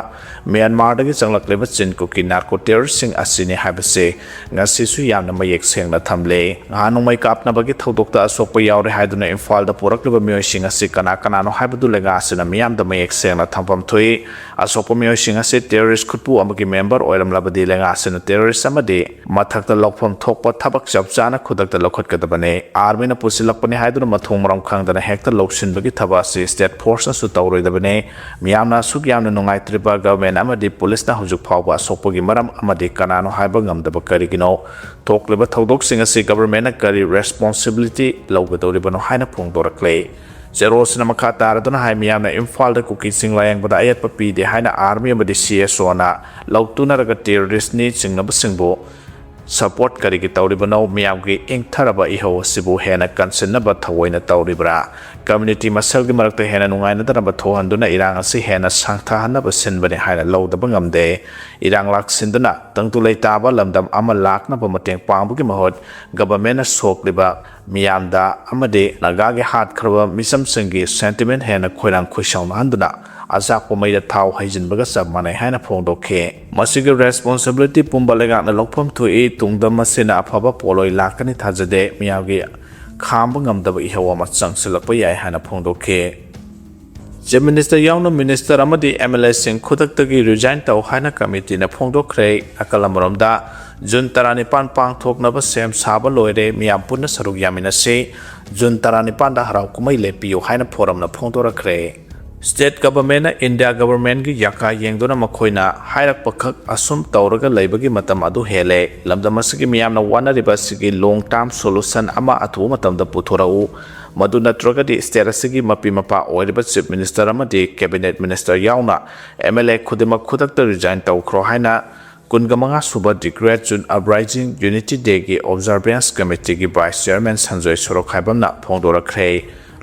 ꯃ꯭ꯌꯥꯟꯃꯥꯔꯗꯒꯤ ꯆꯪꯂꯛꯂꯤꯕ ꯆꯤꯟ ꯀꯨꯀꯤ narco terroristꯁꯤꯡ ꯑꯁꯤꯅꯤ ꯍꯥꯏꯕꯁꯤ ꯉꯁꯤꯁꯨ ꯌꯥꯝꯅ ꯃꯌꯦꯛ ꯁꯦꯡꯅ ꯊꯝꯂꯦ꯫ ꯉꯍꯥꯟ ꯅꯣꯡꯃꯩ ꯀꯥꯞꯅꯕꯒꯤ ꯊꯧꯗꯣꯛꯇ ꯑꯁꯣꯛꯄ ꯌꯥꯎꯔꯦ ꯍꯥꯏꯗꯨꯅ ꯏꯝꯐꯥꯜꯗ ꯄꯨꯔꯛꯂꯤꯕ ꯃꯤꯑꯣꯏꯁꯤꯡ ꯑꯁꯤ ꯀꯅꯥ ꯀꯅꯥꯅꯣ ꯍꯥꯏꯕꯗꯨ ꯂꯩꯉꯥꯛ ꯑꯁꯤꯅ ꯃꯤꯌꯥꯝꯗ ꯃꯌꯦꯛ ꯁꯦꯡꯅ ꯊꯝꯐꯝ ꯊꯣꯛꯏ꯫ ꯑꯁꯣꯛꯄ ꯃꯤꯑꯣꯏꯁꯤꯡ ꯑꯁꯤ terrorist ꯈꯨꯠꯄꯨ ꯑꯃꯒꯤ member ꯑꯣꯏꯔꯝꯂꯕꯗꯤ ꯂꯩꯉꯥꯛ ꯑꯁꯤꯅ terrorist ꯑꯃꯗꯤ ꯃꯊꯛꯇ ꯂꯧꯐꯝ ꯊꯣꯛꯄ ꯊꯕꯛ ꯆꯞ ꯆꯥꯅ ꯈꯨꯗꯛꯇ ꯂꯧꯈꯠꯀꯗꯕꯅꯤ꯫ Armyꯅ ꯄꯨꯁꯤꯜꯂꯛꯄꯅꯤ ꯍꯥꯏꯗꯨꯅ ꯃꯊꯣꯡ ꯃꯔꯝ ꯈꯪꯗꯅ ꯍꯦꯛꯇ ꯂꯧꯁꯤꯟꯕꯒꯤ ꯊꯕꯛ ꯑꯁꯤ state forceꯅꯁꯨ ꯇꯧꯔꯣꯏꯗꯕꯅꯤ꯫ ꯃꯤꯌꯥꯝꯅ ꯑꯁꯨꯛ ꯌꯥꯝꯅ ꯅꯨꯡꯉꯥꯏꯇ꯭ꯔꯤꯕ government ꯑꯃꯗꯤ ꯄꯨꯂꯤꯁꯅ ꯍꯧꯖꯤꯛ ꯐꯥꯎꯕ ꯑꯁꯣꯛꯄꯒꯤ ꯃꯔꯝ ꯑꯃꯗꯤ ꯀꯅꯥꯅꯣ ꯍꯥꯏꯕ ꯉꯝꯗꯕ ꯀꯔꯤꯒꯤꯅꯣ? ꯊꯣꯛꯂꯤꯕ ꯊꯧꯗꯣꯛꯁꯤꯡ ꯑꯁꯤ governmentꯅ ꯀꯔꯤ responsibility ꯂꯧꯒꯗꯧꯔꯤꯕꯅꯣ ꯍꯥꯏꯅ ꯐꯣꯡꯗꯣꯔꯛꯂꯦ꯫ ꯆꯦꯔꯣꯁꯤꯅ ꯃꯈꯥ ꯇꯥꯔꯗꯨꯅ ꯍꯥꯏ, ꯃꯤꯌꯥꯝꯅ ꯏꯝꯐꯥꯜꯗ ꯀꯨꯀꯤꯁꯤꯡ ꯂꯥꯌꯦꯡꯕꯗ ꯑꯌꯦꯠꯄ ꯄꯤꯗꯦ ꯍꯥꯏꯅ ꯑꯥꯔꯃꯤ ꯑꯃꯗꯤ ꯁꯤ ꯑꯦꯁ ꯑꯣꯅ ꯂꯧꯇꯨꯅꯔꯒ ꯇꯦꯔꯣꯔꯤꯁꯅꯤ ꯆꯤꯡꯅꯕꯁꯤꯡꯕꯨ ꯁꯄꯣꯔꯠ ꯀꯔꯤꯒꯤ ꯇꯧꯔꯤꯕꯅꯣ? ꯃꯤꯌꯥꯝꯒꯤ ꯏꯪꯊꯔꯕ ꯏꯍꯧ ꯑꯁꯤꯕꯨ ꯍꯦꯟꯅ ꯀꯟꯁꯤꯟꯅꯕ ꯊꯑꯣꯏꯅ ꯇꯧꯔꯤꯕ꯭ꯔꯥ? ꯀꯝꯃ꯭ꯌꯨꯅꯤꯇꯤ ꯃꯁꯦꯜꯒꯤ ꯃꯔꯛꯇ ꯍꯦꯟꯅ ꯅꯨꯡꯉꯥꯏꯅꯗꯅꯕ ꯊꯣꯛꯍꯟꯗꯨꯅ ꯏꯔꯥꯡ ꯑꯁꯤ ꯍꯦꯟꯅ ꯁꯥꯡꯊꯍꯟꯅꯕ ꯁꯤꯟꯕꯅꯤ ꯍꯥꯏꯅ ꯂꯧꯗꯕ ꯉꯝꯗꯦ꯫ ꯏꯔꯥꯡ ꯂꯥꯛꯁꯤꯟꯗꯨꯅ ꯇꯪꯗꯨ ꯂꯩꯇꯥꯕ ꯂꯝꯗꯝ ꯑꯃ ꯂꯥꯛꯅꯕ ꯃꯇꯦꯡ ꯄꯥꯡꯕꯒꯤ ꯃꯍꯨꯠ ꯒꯚꯔꯟꯃꯦꯟꯠꯅ ꯁꯣꯛꯂꯤꯕ ꯃꯤꯌꯥꯝꯗ ꯑꯃꯗꯤ ꯅꯥꯒꯥꯒꯤ ꯍꯥꯠꯈ꯭ꯔꯕ ꯃꯤꯆꯝꯁꯤꯡꯒꯤ ꯁꯦꯟꯇꯤꯃꯦꯟꯠ ꯍꯦꯟꯅ ꯈꯣꯏꯔꯥꯡ ꯈꯣꯏꯁꯥꯎꯅꯍꯟꯗꯨꯅ ꯑꯆꯥꯛꯄ ꯃꯩꯗ ꯊꯥꯎ ꯍꯩꯖꯤꯟꯕꯒ ꯆꯞ ꯃꯥꯟꯅꯩ ꯍꯥꯏꯅ ꯐꯣꯡꯗꯣꯛꯈꯤ꯫ ꯃꯁꯤꯒꯤ ꯔꯦꯁꯄꯣꯟꯁꯤꯕꯤꯂꯤꯇꯤ ꯄꯨꯝꯕ ꯂꯩꯉꯥꯛꯅ ꯂꯧꯐꯝ ꯊꯣꯛꯏ꯫ ꯇꯨꯡꯗ ꯃꯁꯤꯅ ꯑꯐꯕ ꯄꯣꯠꯂꯣꯏ ꯂꯥꯛꯀꯅꯤ ꯊꯥꯖꯗꯦ꯫ ꯃꯤꯌꯥꯝꯒꯤ ꯈꯥꯝꯕ ꯉꯝꯗꯕ ꯏꯍꯧ ꯑꯃ ꯆꯪꯁꯤꯜꯂꯛꯄ ꯌꯥꯏ ꯍꯥꯏꯅ ꯐꯣꯡꯗꯣꯛꯈꯤ꯫ ꯆꯤꯐ ꯃꯤꯅꯤꯁꯇꯔ ꯌꯥꯎꯅ ꯃꯤꯅꯤꯁꯇꯔ ꯑꯃꯗꯤ ꯑꯦꯝ ꯑꯦꯜ ꯑꯦꯁꯤꯡ ꯈꯨꯗꯛꯇꯒꯤ ꯔꯤꯖꯥꯏꯟ ꯇꯧ ꯍꯥꯏꯅ ꯀꯃꯤꯇꯤꯅ ꯐꯣꯡꯗꯣꯛꯈ꯭ꯔꯦ꯫ ꯅꯥꯀꯜ ꯑꯃꯔꯣꯝꯗ ꯖꯨꯟ ꯇꯔꯥꯅꯤꯄꯥꯟ ꯄꯥꯡꯊꯣꯛꯅꯕ ꯁꯦꯝ ꯁꯥꯕ ꯂꯣꯏꯔꯦ꯫ ꯃꯤꯌꯥꯝ ꯄꯨꯟꯅ ꯁꯔꯨꯛ ꯌꯥꯃꯤꯟꯅꯁꯤ꯫ ꯖꯨꯟ ꯇꯔꯥꯅꯤꯄꯥꯟꯗ ꯍꯔꯥꯎ ꯀꯨꯝꯍꯩ ꯂꯦꯞꯄꯤꯌꯨ ꯍꯥꯏꯅ ꯐꯣꯔꯝꯅ ꯐꯣꯡꯗꯣꯔꯛꯈ꯭ꯔꯦ꯫ ꯁ꯭ꯇꯦꯠ ꯒꯚꯔꯟꯃꯦꯟꯠꯅ ꯏꯟꯗꯤꯌꯥ ꯒꯚꯔꯟꯃꯦꯟꯠꯀꯤ ꯌꯥꯀꯥ ꯌꯦꯡꯗꯨꯅ ꯃꯈꯣꯏꯅ ꯍꯥꯏꯔꯛꯄꯈꯛ ꯑꯁꯨꯝ ꯇꯧꯔꯒ ꯂꯩꯕꯒꯤ ꯃꯇꯝ ꯑꯗꯨ ꯍꯦꯜꯂꯦ꯫ ꯂꯝꯗꯝ ꯑꯁꯤꯒꯤ ꯃꯤꯌꯥꯝꯅ ꯋꯥꯅꯔꯤꯕ ꯑꯁꯤꯒꯤ ꯂꯣꯡ ꯇꯥꯔꯝ ꯁꯣꯂꯨꯁꯟ ꯑꯃ ꯑꯊꯨꯕ ꯃꯇꯝꯗ ꯄꯨꯊꯣꯔꯛꯎ꯫ ꯃꯗꯨ ꯅꯠꯇ꯭ꯔꯒꯗꯤ ꯁ꯭ꯇꯦꯠ ꯑꯁꯤꯒꯤ ꯃꯄꯤ ꯃꯄꯥ ꯑꯣꯏꯔꯤꯕ ꯆꯤꯐ ꯃꯤꯅꯤꯁꯇꯔ ꯑꯃꯗꯤ ꯀꯦꯕꯤꯅꯦꯠ ꯃꯤꯅꯤꯁꯇꯔ ꯌꯥꯎꯅ ꯑꯦꯝ ꯑꯦꯜ ꯑꯦ ꯈꯨꯗꯤꯡꯃꯛ ꯈꯨꯗꯛꯇ ꯔꯤꯖꯥꯏꯟ ꯇꯧꯈ꯭ꯔꯣ ꯍꯥꯏꯅ ꯀꯨꯟꯒ ꯃꯉꯥ ꯁꯨꯕ ꯗꯤ ꯒ꯭ꯔꯦꯠ ꯖꯨꯟ ꯑꯞꯔꯥꯏꯖꯤꯡ ꯌꯨꯅꯤꯇꯤ ꯗꯦꯒꯤ ꯑꯣꯕꯖꯥꯔꯚꯦꯟꯁ ꯀꯃꯤꯇꯤꯒꯤ ꯚꯥꯏꯁ ꯆꯤꯌꯔꯃꯦꯟ ꯁꯟꯖꯣꯏ ꯁꯣꯔꯣꯛꯈꯥꯏꯕꯝꯅ ꯐꯣꯡꯗꯣꯔꯛꯈ꯭ꯔꯦ꯫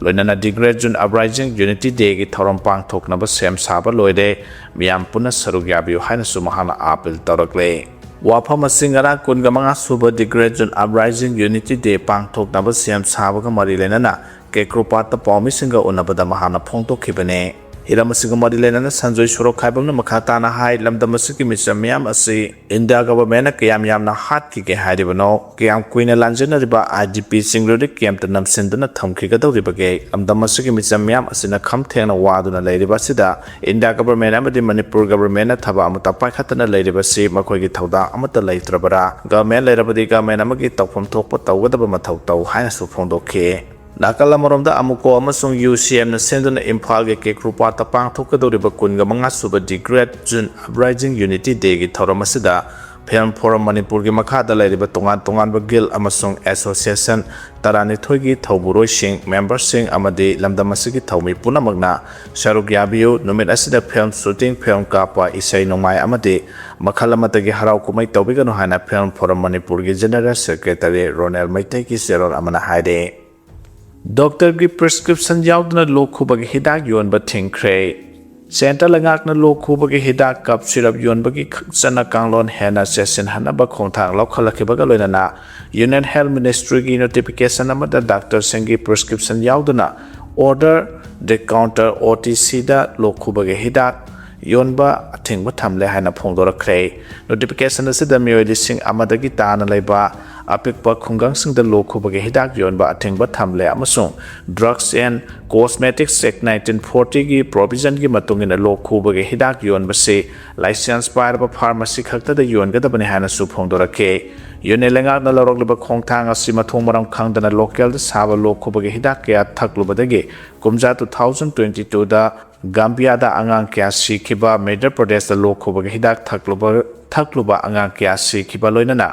ꯂꯣꯏꯅꯅ ꯗꯤ ꯒ꯭ꯔꯦꯠ ꯖꯨꯟ ꯑꯞꯔꯥꯏꯖꯤꯡ ꯌꯨꯅꯤꯇꯤ ꯗꯦꯒꯤ ꯊꯧꯔꯝ ꯄꯥꯡꯊꯣꯛꯅꯕ ꯁꯦꯝ ꯁꯥꯕ ꯂꯣꯏꯔꯦ꯫ ꯃꯤꯌꯥꯝ ꯄꯨꯟꯅ ꯁꯔꯨꯛ ꯌꯥꯕꯤꯌꯨ ꯍꯥꯏꯅꯁꯨ ꯃꯍꯥꯛꯅ ꯑꯥꯄꯤꯜ ꯇꯧꯔꯛꯂꯦ꯫ ꯋꯥꯐꯝ ꯑꯁꯤ ꯉꯔꯥꯡ ꯀꯨꯟꯒ ꯃꯉꯥ ꯁꯨꯕ ꯗꯤ ꯒ꯭ꯔꯦꯠ ꯖꯨꯟ ꯑꯞꯔꯥꯏꯖꯤꯡ ꯌꯨꯅꯤꯇꯤ ꯗꯦ ꯄꯥꯡꯊꯣꯛꯅꯕ ꯁꯦꯝ ꯁꯥꯕꯒ ꯃꯔꯤ ꯂꯩꯅꯅ ꯀꯦꯀ꯭ꯔꯣꯄꯥꯠꯇ ꯄꯥꯎꯃꯤꯁꯤꯡꯒ ꯎꯅꯕꯗ ꯃꯍꯥꯛꯅ ꯐꯣꯡꯗꯣꯛꯈꯤꯕꯅꯤ꯫ ꯍꯤꯔꯝ ꯑꯁꯤꯒ ꯃꯔꯤ ꯂꯩꯅꯅ ꯁꯟꯖꯣꯏ ꯁꯣꯔꯣꯛꯈꯥꯏꯕꯝꯅ ꯃꯈꯥ ꯇꯥꯅ ꯍꯥꯏ, ꯂꯝꯗꯝ ꯑꯁꯤꯒꯤ ꯃꯤꯆꯝ ꯃꯤꯌꯥꯝ ꯑꯁꯤ ꯏꯟꯗꯤꯌꯥ ꯒꯚꯔꯟꯃꯦꯟꯠꯅ ꯀꯌꯥꯝ ꯌꯥꯝꯅ ꯍꯥꯠꯈꯤꯒꯦ ꯍꯥꯏꯔꯤꯕꯅꯣ? ꯀꯌꯥꯝ ꯀꯨꯏꯅ ꯂꯥꯟꯖꯦꯟꯅꯔꯤꯕ ꯑꯥꯏ ꯗꯤ ꯄꯤꯁꯤꯡ ꯔꯤꯂꯤꯐ ꯀꯦꯝꯞꯇ ꯅꯝꯁꯤꯟꯗꯨꯅ ꯊꯝꯈꯤꯒꯗꯧꯔꯤꯕꯒꯦ? ꯂꯝꯗꯝ ꯑꯁꯤꯒꯤ ꯃꯤꯆꯝ ꯃꯤꯌꯥꯝ ꯑꯁꯤꯅ ꯈꯝ ꯊꯦꯡꯅ ꯋꯥꯗꯨꯅ ꯂꯩꯔꯤꯕ ꯑꯁꯤꯗ ꯏꯟꯗꯤꯌꯥ ꯒꯚꯔꯟꯃꯦꯟꯠ ꯑꯃꯗꯤ ꯃꯅꯤꯄꯨꯔ ꯒꯚꯔꯟꯃꯦꯟꯠꯅ ꯊꯕꯛ ꯑꯃꯠꯇ ꯄꯥꯏꯈꯠꯇꯅ ꯂꯩꯔꯤꯕꯁꯤ ꯃꯈꯣꯏꯒꯤ ꯊꯧꯗꯥꯡ ꯑꯃꯠꯇ ꯂꯩꯇ꯭ꯔꯕꯔꯥ? ꯒꯚꯔꯟꯃꯦꯟꯠ ꯂꯩꯔꯕꯗꯤ ꯒꯚꯔꯟꯃꯦꯟꯠ ꯑꯃꯒꯤ ꯇꯧꯐꯝ ꯊꯣꯛꯄ ꯇꯧꯒꯗꯕ ꯃꯊꯧ ꯇꯧ ꯍꯥꯏꯅꯁꯨ ꯐꯣꯡꯗꯣꯛꯈꯤ꯫ ꯅꯥꯀꯜ ꯑꯃꯔꯣꯝꯗ ꯑꯃꯨꯀꯣ ꯑꯃꯁꯨꯡ ꯌꯨ ꯁꯤ ꯑꯦꯝꯅ ꯁꯦꯝꯗꯨꯅ ꯏꯝꯐꯥꯜꯒꯤ ꯀꯦꯀ꯭ꯔꯨꯄꯥꯠꯇ ꯄꯥꯡꯊꯣꯛꯀꯗꯧꯔꯤꯕ ꯀꯨꯟꯒ ꯃꯉꯥ ꯁꯨꯕ ꯗꯤ ꯒ꯭ꯔꯦꯠ ꯖꯨꯟ ꯑꯞꯔꯥꯏꯖꯤꯡ ꯌꯨꯅꯤꯇꯤ ꯗꯦꯒꯤ ꯊꯧꯔꯝ ꯑꯁꯤꯗ Film Forum ꯃꯅꯤꯄꯨꯔꯒꯤ ꯃꯈꯥꯗ ꯂꯩꯔꯤꯕ ꯇꯣꯉꯥꯟ ꯇꯣꯉꯥꯟꯕ guild ꯑꯃꯁꯨꯡ association ꯇꯔꯥꯅꯤꯊꯣꯏꯒꯤ ꯊꯧꯕꯨꯔꯣꯏꯁꯤꯡ, memberꯁꯤꯡ ꯑꯃꯗꯤ ꯂꯝꯗꯝ ꯑꯁꯤꯒꯤ ꯊꯧꯃꯤ ꯄꯨꯝꯅꯃꯛꯅ ꯁꯔꯨꯛ ꯌꯥꯕꯤꯌꯨ꯫ ꯅꯨꯃꯤꯠ ꯑꯁꯤꯗ film shooting, film ꯀꯥꯞꯄ, ꯏꯁꯩ ꯅꯣꯡꯃꯥꯏ ꯑꯃꯗꯤ ꯃꯈꯜ ꯑꯃꯠꯇꯒꯤ ꯍꯔꯥꯎ ꯀꯨꯝꯍꯩ ꯇꯧꯕꯤꯒꯅꯨ ꯍꯥꯏꯅ Film Forum ꯃꯅꯤꯄꯨꯔꯒꯤ General Secretary ꯔꯣꯅꯦꯜ ꯃꯩꯇꯩꯒꯤ ꯆꯦꯔꯣꯜ ꯑꯃꯅ ꯍꯥꯏꯔꯤ꯫ ꯗꯣꯛꯇꯔꯒꯤ prescription ꯌꯥꯎꯗꯅ ꯂꯣꯛ ꯈꯨꯕꯒꯤ ꯍꯤꯗꯥꯛ ꯌꯣꯟꯕ ꯊꯤꯡꯈ꯭ꯔꯦ꯫ Central ꯂꯩꯉꯥꯛꯅ ꯂꯣꯛ ꯈꯨꯕꯒꯤ ꯍꯤꯗꯥꯛ cough syrup ꯌꯣꯟꯕꯒꯤ ꯈꯛ-, ꯆꯠꯅ ꯀꯥꯡꯂꯣꯟ ꯍꯦꯟꯅ ꯆꯦꯠꯁꯤꯟꯍꯟꯅꯕ ꯈꯣꯡꯊꯥꯡ ꯂꯧꯈꯠꯂꯛꯈꯤꯕꯒ ꯂꯣꯏꯅꯅ Union Health Ministryꯒꯤ notification ꯑꯃꯗ ꯗꯥꯛꯇꯔꯁꯤꯡꯒꯤ prescription ꯌꯥꯎꯗꯅ over the counter, OTCꯗ ꯂꯣꯛ ꯈꯨꯕꯒꯤ ꯍꯤꯗꯥꯛ ꯌꯣꯟꯕ ꯑꯊꯤꯡꯕ ꯊꯝꯂꯦ ꯍꯥꯏꯅ ꯐꯣꯡꯗꯣꯔꯛꯈ꯭ꯔꯦ꯫ Notification ꯑꯁꯤꯗ ꯃꯤꯑꯣꯏ ꯂꯤꯁꯤꯡ ꯑꯃꯗꯒꯤ ꯇꯥꯅ ꯂꯩꯕ ꯑꯄꯤꯛꯄ ꯈꯨꯡꯒꯪꯁꯤꯡꯗ ꯂꯣꯛ ꯈꯨꯕꯒꯤ ꯍꯤꯗꯥꯛ ꯌꯣꯟꯕ ꯑꯊꯤꯡꯕ ꯊꯝꯂꯦ ꯑꯃꯁꯨꯡ Drugs and Cosmetics Act nineteen fortyꯒꯤ provisionꯒꯤ ꯃꯇꯨꯡ ꯏꯟꯅ ꯂꯣꯛ ꯈꯨꯕꯒꯤ ꯍꯤꯗꯥꯛ ꯌꯣꯟꯕꯁꯤ license ꯄꯥꯏꯔꯕ pharmacy ꯈꯛꯇꯗ ꯌꯣꯟꯒꯗꯕꯅꯤ ꯍꯥꯏꯅꯁꯨ ꯐꯣꯡꯗꯣꯔꯛꯈꯤ꯫ Union ꯂꯩꯉꯥꯛꯅ ꯂꯧꯔꯛꯂꯤꯕ ꯈꯣꯡꯊꯥꯡ ꯑꯁꯤ ꯃꯊꯣꯡ ꯃꯔꯝ ꯈꯪꯗꯅ localꯗ ꯁꯥꯕ ꯂꯣꯛ ꯈꯨꯕꯒꯤ ꯍꯤꯗꯥꯛ ꯀꯌꯥ ꯊꯛꯂꯨꯕꯗꯒꯤ ꯀꯨꯝꯖꯥ two thousand twenty twoꯗ ꯒꯥꯝꯕꯤꯌꯥꯗ ꯑꯉꯥꯡ ꯀꯌꯥ ꯁꯤꯈꯤꯕ, ꯃꯙ꯭ꯌ ꯄ꯭ꯔꯗꯦꯁꯇ ꯂꯣꯛ ꯈꯨꯕꯒꯤ ꯍꯤꯗꯥꯛ ꯊꯛꯂꯨꯕ, ꯊꯛꯂꯨꯕ ꯑꯉꯥꯡ ꯀꯌꯥ ꯁꯤꯈꯤꯕ, ꯂꯣꯏꯅꯅ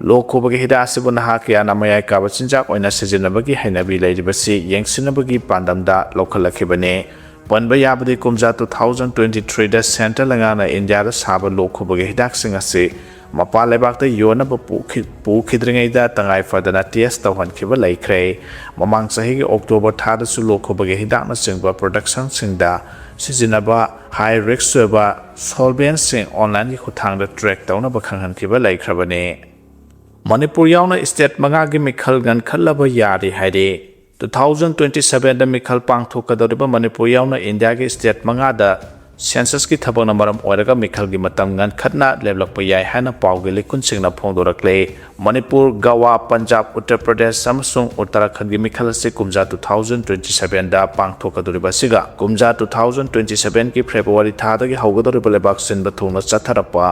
ꯂꯣꯛ ꯈꯨꯕꯒꯤ ꯍꯤꯗꯥꯛ ꯑꯁꯤꯕꯨ ꯅꯍꯥ ꯀꯌꯥꯅ ꯃꯌꯥꯏ ꯀꯥꯕ ꯆꯤꯟꯖꯥꯛ ꯑꯣꯏꯅ ꯁꯤꯖꯤꯟꯅꯕꯒꯤ ꯍꯩꯅꯕꯤ ꯂꯩꯔꯤꯕꯁꯤ ꯌꯦꯡꯁꯤꯟꯅꯕꯒꯤ ꯄꯥꯟꯗꯝꯗ ꯂꯧꯈꯠꯂꯛꯈꯤꯕꯅꯤ꯫ ꯄꯟꯕ ꯌꯥꯕꯗꯤ, ꯀꯨꯝꯖꯥ two thousand twenty threeꯗ Central ꯂꯩꯉꯥꯛꯅ ꯏꯟꯗꯤꯌꯥꯗ ꯁꯥꯕ ꯂꯣꯛ ꯈꯨꯕꯒꯤ ꯍꯤꯗꯥꯛꯁꯤꯡ ꯑꯁꯤ ꯃꯄꯥꯟ ꯂꯩꯕꯥꯛꯇ ꯌꯣꯟꯅꯕ ꯄꯨꯈꯤ-, ꯄꯨꯈꯤꯗ꯭ꯔꯤꯉꯩꯗ ꯇꯉꯥꯏ ꯐꯗꯅ test ꯇꯧꯍꯟꯈꯤꯕ ꯂꯩꯈ꯭ꯔꯦ꯫ ꯃꯃꯥꯡ ꯆꯍꯤꯒꯤ October ꯊꯥꯗꯁꯨ ꯂꯣꯛ ꯈꯨꯕꯒꯤ ꯍꯤꯗꯥꯛꯅꯆꯤꯡꯕ productionꯁꯤꯡꯗ ꯁꯤꯖꯤꯟꯅꯕ high risk ꯑꯣꯏꯕ solventꯁꯤꯡ onlineꯒꯤ ꯈꯨꯠꯊꯥꯡꯗ track ꯇꯧꯅꯕ ꯈꯪꯍꯟꯈꯤꯕ ꯂꯩꯈ꯭ꯔꯕꯅꯤ꯫ ꯃꯅꯤꯄꯨꯔ ꯌꯥꯎꯅ state ꯃꯉꯥꯒꯤ ꯃꯤꯈꯜ ꯉꯟꯈꯠꯂꯕ ꯌꯥꯔꯤ ꯍꯥꯏꯔꯤ꯫ Two thousand twenty sevenꯗ ꯃꯤꯈꯜ ꯄꯥꯡꯊꯣꯛꯀꯗꯧꯔꯤꯕ ꯃꯅꯤꯄꯨꯔ ꯌꯥꯎꯅ ꯏꯟꯗꯤꯌꯥꯒꯤ state ꯃꯉꯥꯗ censusꯀꯤ ꯊꯕꯛꯅ ꯃꯔꯝ ꯑꯣꯏꯔꯒ ꯃꯤꯈꯜꯒꯤ ꯃꯇꯝ ꯉꯟꯈꯠꯅ ꯂꯦꯞꯂꯛꯄ ꯌꯥꯏ ꯍꯥꯏꯅ ꯄꯥꯎꯒꯤ ꯂꯤꯈꯨꯟꯁꯤꯡꯅ ꯐꯣꯡꯗꯣꯔꯛꯂꯦ꯫ ꯃꯅꯤꯄꯨꯔ, ꯒꯋꯥ, ꯄꯟꯖꯥꯕ, ꯎꯠꯇꯔ ꯄ꯭ꯔꯗꯦꯁ ꯑꯃꯁꯨꯡ ꯎꯠꯇꯔꯥꯈꯟꯗꯒꯤ ꯃꯤꯈꯜ ꯑꯁꯤ ꯀꯨꯝꯖꯥ two thousand twenty sevenꯗ ꯄꯥꯡꯊꯣꯛꯀꯗꯧꯔꯤꯕ ꯑꯁꯤꯒ ꯀꯨꯝꯖꯥ two thousand twenty sevenꯒꯤ February ꯊꯥꯗꯒꯤ ꯍꯧꯒꯗꯧꯔꯤꯕ ꯂꯩꯕꯥꯛ ꯁꯤꯟꯕ ꯊꯨꯡꯅ ꯆꯠꯊꯔꯛꯄ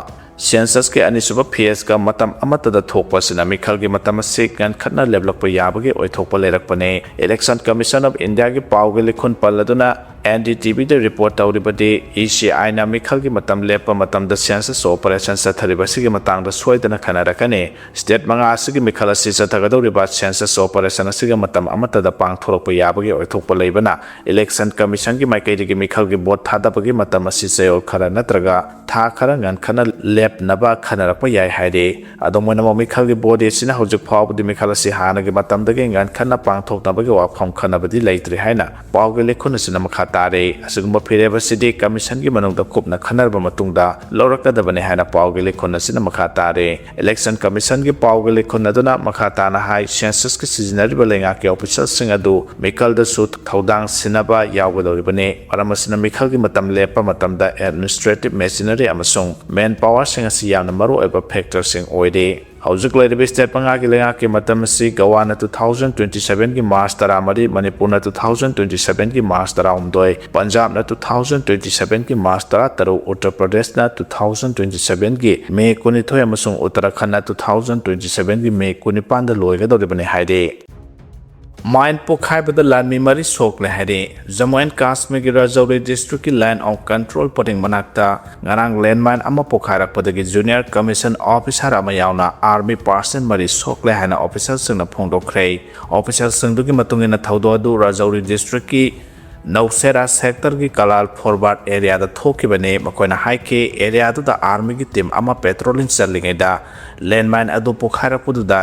censusꯀꯤ ꯑꯅꯤꯁꯨꯕ phaseꯀ ꯃꯇꯝ ꯑꯃꯠꯇꯗ ꯊꯣꯛꯄ ꯑꯁꯤꯅ ꯃꯤꯈꯜꯒꯤ ꯃꯇꯝ ꯑꯁꯤ ꯉꯟꯈꯠꯅ ꯂꯦꯞꯂꯛꯄ ꯌꯥꯕꯒꯤ ꯑꯣꯏꯊꯣꯛꯄ ꯂꯩꯔꯛꯄꯅꯤ꯫ Election Commission of Indiaꯒꯤ ꯄꯥꯎꯒꯤ ꯂꯤꯈꯨꯟ ꯄꯜꯂꯗꯨꯅ N D T ꯚꯤꯗ report ꯇꯧꯔꯤꯕꯗꯤ, E ꯁꯤ ꯑꯥꯏꯅ ꯃꯤꯈꯜꯒꯤ ꯃꯇꯝ ꯂꯦꯞꯄ ꯃꯇꯝꯗ ꯁꯦꯟꯁꯁ ꯑꯣꯄꯔꯦꯁꯟ ꯆꯠꯊꯔꯤꯕ ꯑꯁꯤꯒꯤ ꯃꯇꯥꯡꯗ ꯁꯣꯏꯗꯅ ꯈꯟꯅꯔꯛꯀꯅꯤ꯫ ꯁ꯭ꯇꯦꯠ ꯃꯉꯥ ꯑꯁꯤꯒꯤ ꯃꯤꯈꯜ ꯑꯁꯤ ꯆꯠꯊꯒꯗꯧꯔꯤꯕ ꯁꯦꯟꯁꯁ ꯑꯣꯄꯔꯦꯁꯟ ꯑꯁꯤꯒꯤ ꯃꯇꯝ ꯑꯃꯠꯇꯗ ꯄꯥꯡꯊꯣꯔꯛꯄ ꯌꯥꯕꯒꯤ ꯑꯣꯏꯊꯣꯛꯄ ꯂꯩꯕꯅ, ꯏꯂꯦꯛꯁꯟ ꯀꯃꯤꯁꯟꯒꯤ ꯃꯥꯏꯀꯩꯗꯒꯤ ꯃꯤꯈꯜꯒꯤ ꯚꯣꯠ ꯊꯥꯗꯕꯒꯤ ꯃꯇꯝ ꯑꯁꯤ ꯆꯌꯣꯜ ꯈꯔ ꯅꯠꯇ꯭ꯔꯒ ꯊꯥ ꯈꯔ ꯉꯟꯈꯠꯅ ꯂꯦꯞꯅꯕ ꯈꯟꯅꯔꯛꯄ ꯌꯥꯏ ꯍꯥꯏꯔꯤ꯫ ꯑꯗꯨꯝ ꯑꯣꯏꯅꯃꯛ, ꯃꯤꯈꯜꯒꯤ ꯕꯣꯗꯤ ꯑꯁꯤꯅ ꯍꯧꯖꯤꯛ ꯐꯥꯎꯕꯗꯤ ꯃꯤꯈꯜ ꯑꯁꯤ ꯍꯥꯟꯅꯒꯤ ꯃꯇꯝꯗꯒꯤ ꯉꯟꯈꯠꯅ ꯄꯥꯡꯊꯣꯛꯅꯕꯒꯤ ꯋꯥꯐꯝ ꯈꯟꯅꯕꯗꯤ ꯂꯩꯇ꯭ꯔꯤ ꯍꯥꯏꯅ ꯄꯥꯎꯒꯤ ꯂꯤꯈꯨꯟ ꯑꯁꯤꯅ ꯃꯈꯥ ꯇꯥꯔꯤ꯫ ꯑꯁꯤꯒꯨꯝꯕ ꯐꯤꯔꯦꯞ ꯑꯁꯤꯗꯤ ꯀꯃꯤꯁꯟꯒꯤ ꯃꯅꯨꯡꯗ ꯀꯨꯞꯅ ꯈꯟꯅꯔꯕ ꯃꯇꯨꯡꯗ ꯂꯧꯔꯛꯀꯗꯕꯅꯤ ꯍꯥꯏꯅ ꯄꯥꯎꯒꯤ ꯂꯤꯈꯨꯟ ꯑꯁꯤꯅ ꯃꯈꯥ ꯇꯥꯔꯤ꯫ ꯏꯂꯦꯛꯁꯟ ꯀꯃꯤꯁꯟꯒꯤ ꯄꯥꯎꯒꯤ ꯂꯤꯈꯨꯟ ꯑꯗꯨꯅ ꯃꯈꯥ ꯇꯥꯅ ꯍꯥꯏ, ꯁꯦꯟꯁꯁꯀꯤ ꯁꯤꯖꯤꯟꯅꯔꯤꯕ ꯂꯩꯉꯥꯛꯀꯤ ꯑꯣꯐꯤꯁꯔꯁꯤꯡ ꯑꯗꯨ ꯃꯤꯈꯜꯗꯁꯨ ꯊꯧꯗꯥꯡ ꯁꯤꯟꯅꯕ ꯌꯥꯎꯒꯗꯧꯔꯤꯕꯅꯤ꯫ ꯃꯔꯝ ꯑꯁꯤꯅ, ꯃꯤꯈꯜꯒꯤ ꯃꯇꯝ ꯂꯦꯞꯄ ꯃꯇꯝꯗ ꯑꯦꯗꯃꯤꯅꯤꯁꯇ꯭ꯔꯦꯇꯤꯚ ꯃꯦꯆꯤꯅꯔꯤ ꯑꯃꯁꯨꯡ ꯃꯦꯟ ꯄꯥꯋꯔꯁꯤꯡ ꯑꯁꯤ ꯌꯥꯝꯅ ꯃꯔꯨꯑꯣꯏꯕ ꯐꯦꯛꯇꯔꯁꯤꯡ ꯑꯣꯏꯔꯤ꯫ ꯍꯧꯖꯤꯛ ꯂꯩꯔꯤꯕ ꯁ꯭ꯇꯦꯠ ꯃꯉꯥꯒꯤ ꯂꯩꯉꯥꯛꯀꯤ ꯃꯇꯝ ꯑꯁꯤ ꯒꯋꯥꯅ two thousand twenty sevenꯒꯤ ꯃꯥꯔꯆ ꯇꯔꯥꯃꯔꯤ, ꯃꯅꯤꯄꯨꯔꯅ two thousand twenty sevenꯒꯤ ꯃꯥꯔꯆ ꯇꯔꯥꯍꯨꯝꯗꯣꯏ, ꯄꯟꯖꯥꯕꯅ two thousand twenty sevenꯒꯤ ꯃꯥꯔꯆ ꯇꯔꯥꯇꯔꯨꯛ, ꯎꯠꯇꯔ ꯄ꯭ꯔꯗꯦꯁꯅ two thousand twenty sevenꯒꯤ ꯃꯦ ꯀꯨꯟꯅꯤꯊꯣꯏ ꯑꯃꯁꯨꯡ ꯎꯠꯇꯔꯥꯈꯟꯗꯅ two thousand twenty sevenꯒꯤ ꯃꯦ ꯀꯨꯟꯅꯤꯄꯥꯟꯗ ꯂꯣꯏꯒꯗꯧꯔꯤꯕꯅꯤ ꯍꯥꯏꯔꯤ꯫ ꯃꯥꯏꯟ ꯄꯣꯈꯥꯏꯕꯗ ꯂꯥꯟꯃꯤ ꯃꯔꯤ ꯁꯣꯛꯂꯦ ꯍꯥꯏꯔꯤ꯫ ꯖꯝꯃꯨ ꯑꯦꯟ ꯀꯥꯁꯃꯤꯔꯒꯤ ꯔꯥꯖꯧꯔꯤ ꯗꯤꯁꯇ꯭ꯔꯤꯛꯀꯤ ꯂꯥꯏꯟ ꯑꯣꯐ ꯀꯟꯇ꯭ꯔꯣꯜ ꯄꯔꯤꯡ ꯃꯅꯥꯛꯇ ꯉꯔꯥꯡ ꯂꯦꯟꯃꯥꯏꯟ ꯑꯃ ꯄꯣꯈꯥꯏꯔꯛꯄꯗꯒꯤ ꯖꯨꯅꯤꯌꯔ ꯀꯃꯤꯁꯟ ꯑꯣꯐꯤꯁꯥꯔ ꯑꯃ ꯌꯥꯎꯅ ꯑꯥꯔꯃꯤ ꯄꯥꯔꯁꯟ ꯃꯔꯤ ꯁꯣꯛꯂꯦ ꯍꯥꯏꯅ ꯑꯣꯐꯤꯁꯤꯌꯦꯜꯁꯤꯡꯅ ꯐꯣꯡꯗꯣꯛꯈ꯭ꯔꯦ꯫ ꯑꯣꯐꯤꯁꯤꯌꯦꯜꯁꯤꯡꯗꯨꯒꯤ ꯃꯇꯨꯡ ꯏꯟꯅ, ꯊꯧꯗꯣꯛ ꯑꯗꯨ ꯔꯥꯖꯧꯔꯤ ꯗꯤꯁꯇ꯭ꯔꯤꯛꯀꯤ ꯅꯧꯁꯦꯔꯥ ꯁꯦꯛꯇꯔꯒꯤ ꯀꯂꯥꯜ ꯐꯣꯔꯋꯥꯔꯗ ꯑꯦꯔꯤꯌꯥꯗ ꯊꯣꯛꯈꯤꯕꯅꯤ꯫ ꯃꯈꯣꯏꯅ ꯍꯥꯏꯈꯤ, ꯑꯦꯔꯤꯌꯥꯗꯨꯗ ꯑꯥꯔꯃꯤꯒꯤ ꯇꯤꯝ ꯑꯃ ꯄꯦꯇ꯭ꯔꯣꯂꯤꯡ ꯆꯠꯂꯤꯉꯩꯗ ꯂꯦꯟꯃꯥꯏꯟ ꯑꯗꯨ ꯄꯣꯈꯥꯏꯔꯛꯄꯗꯨꯗ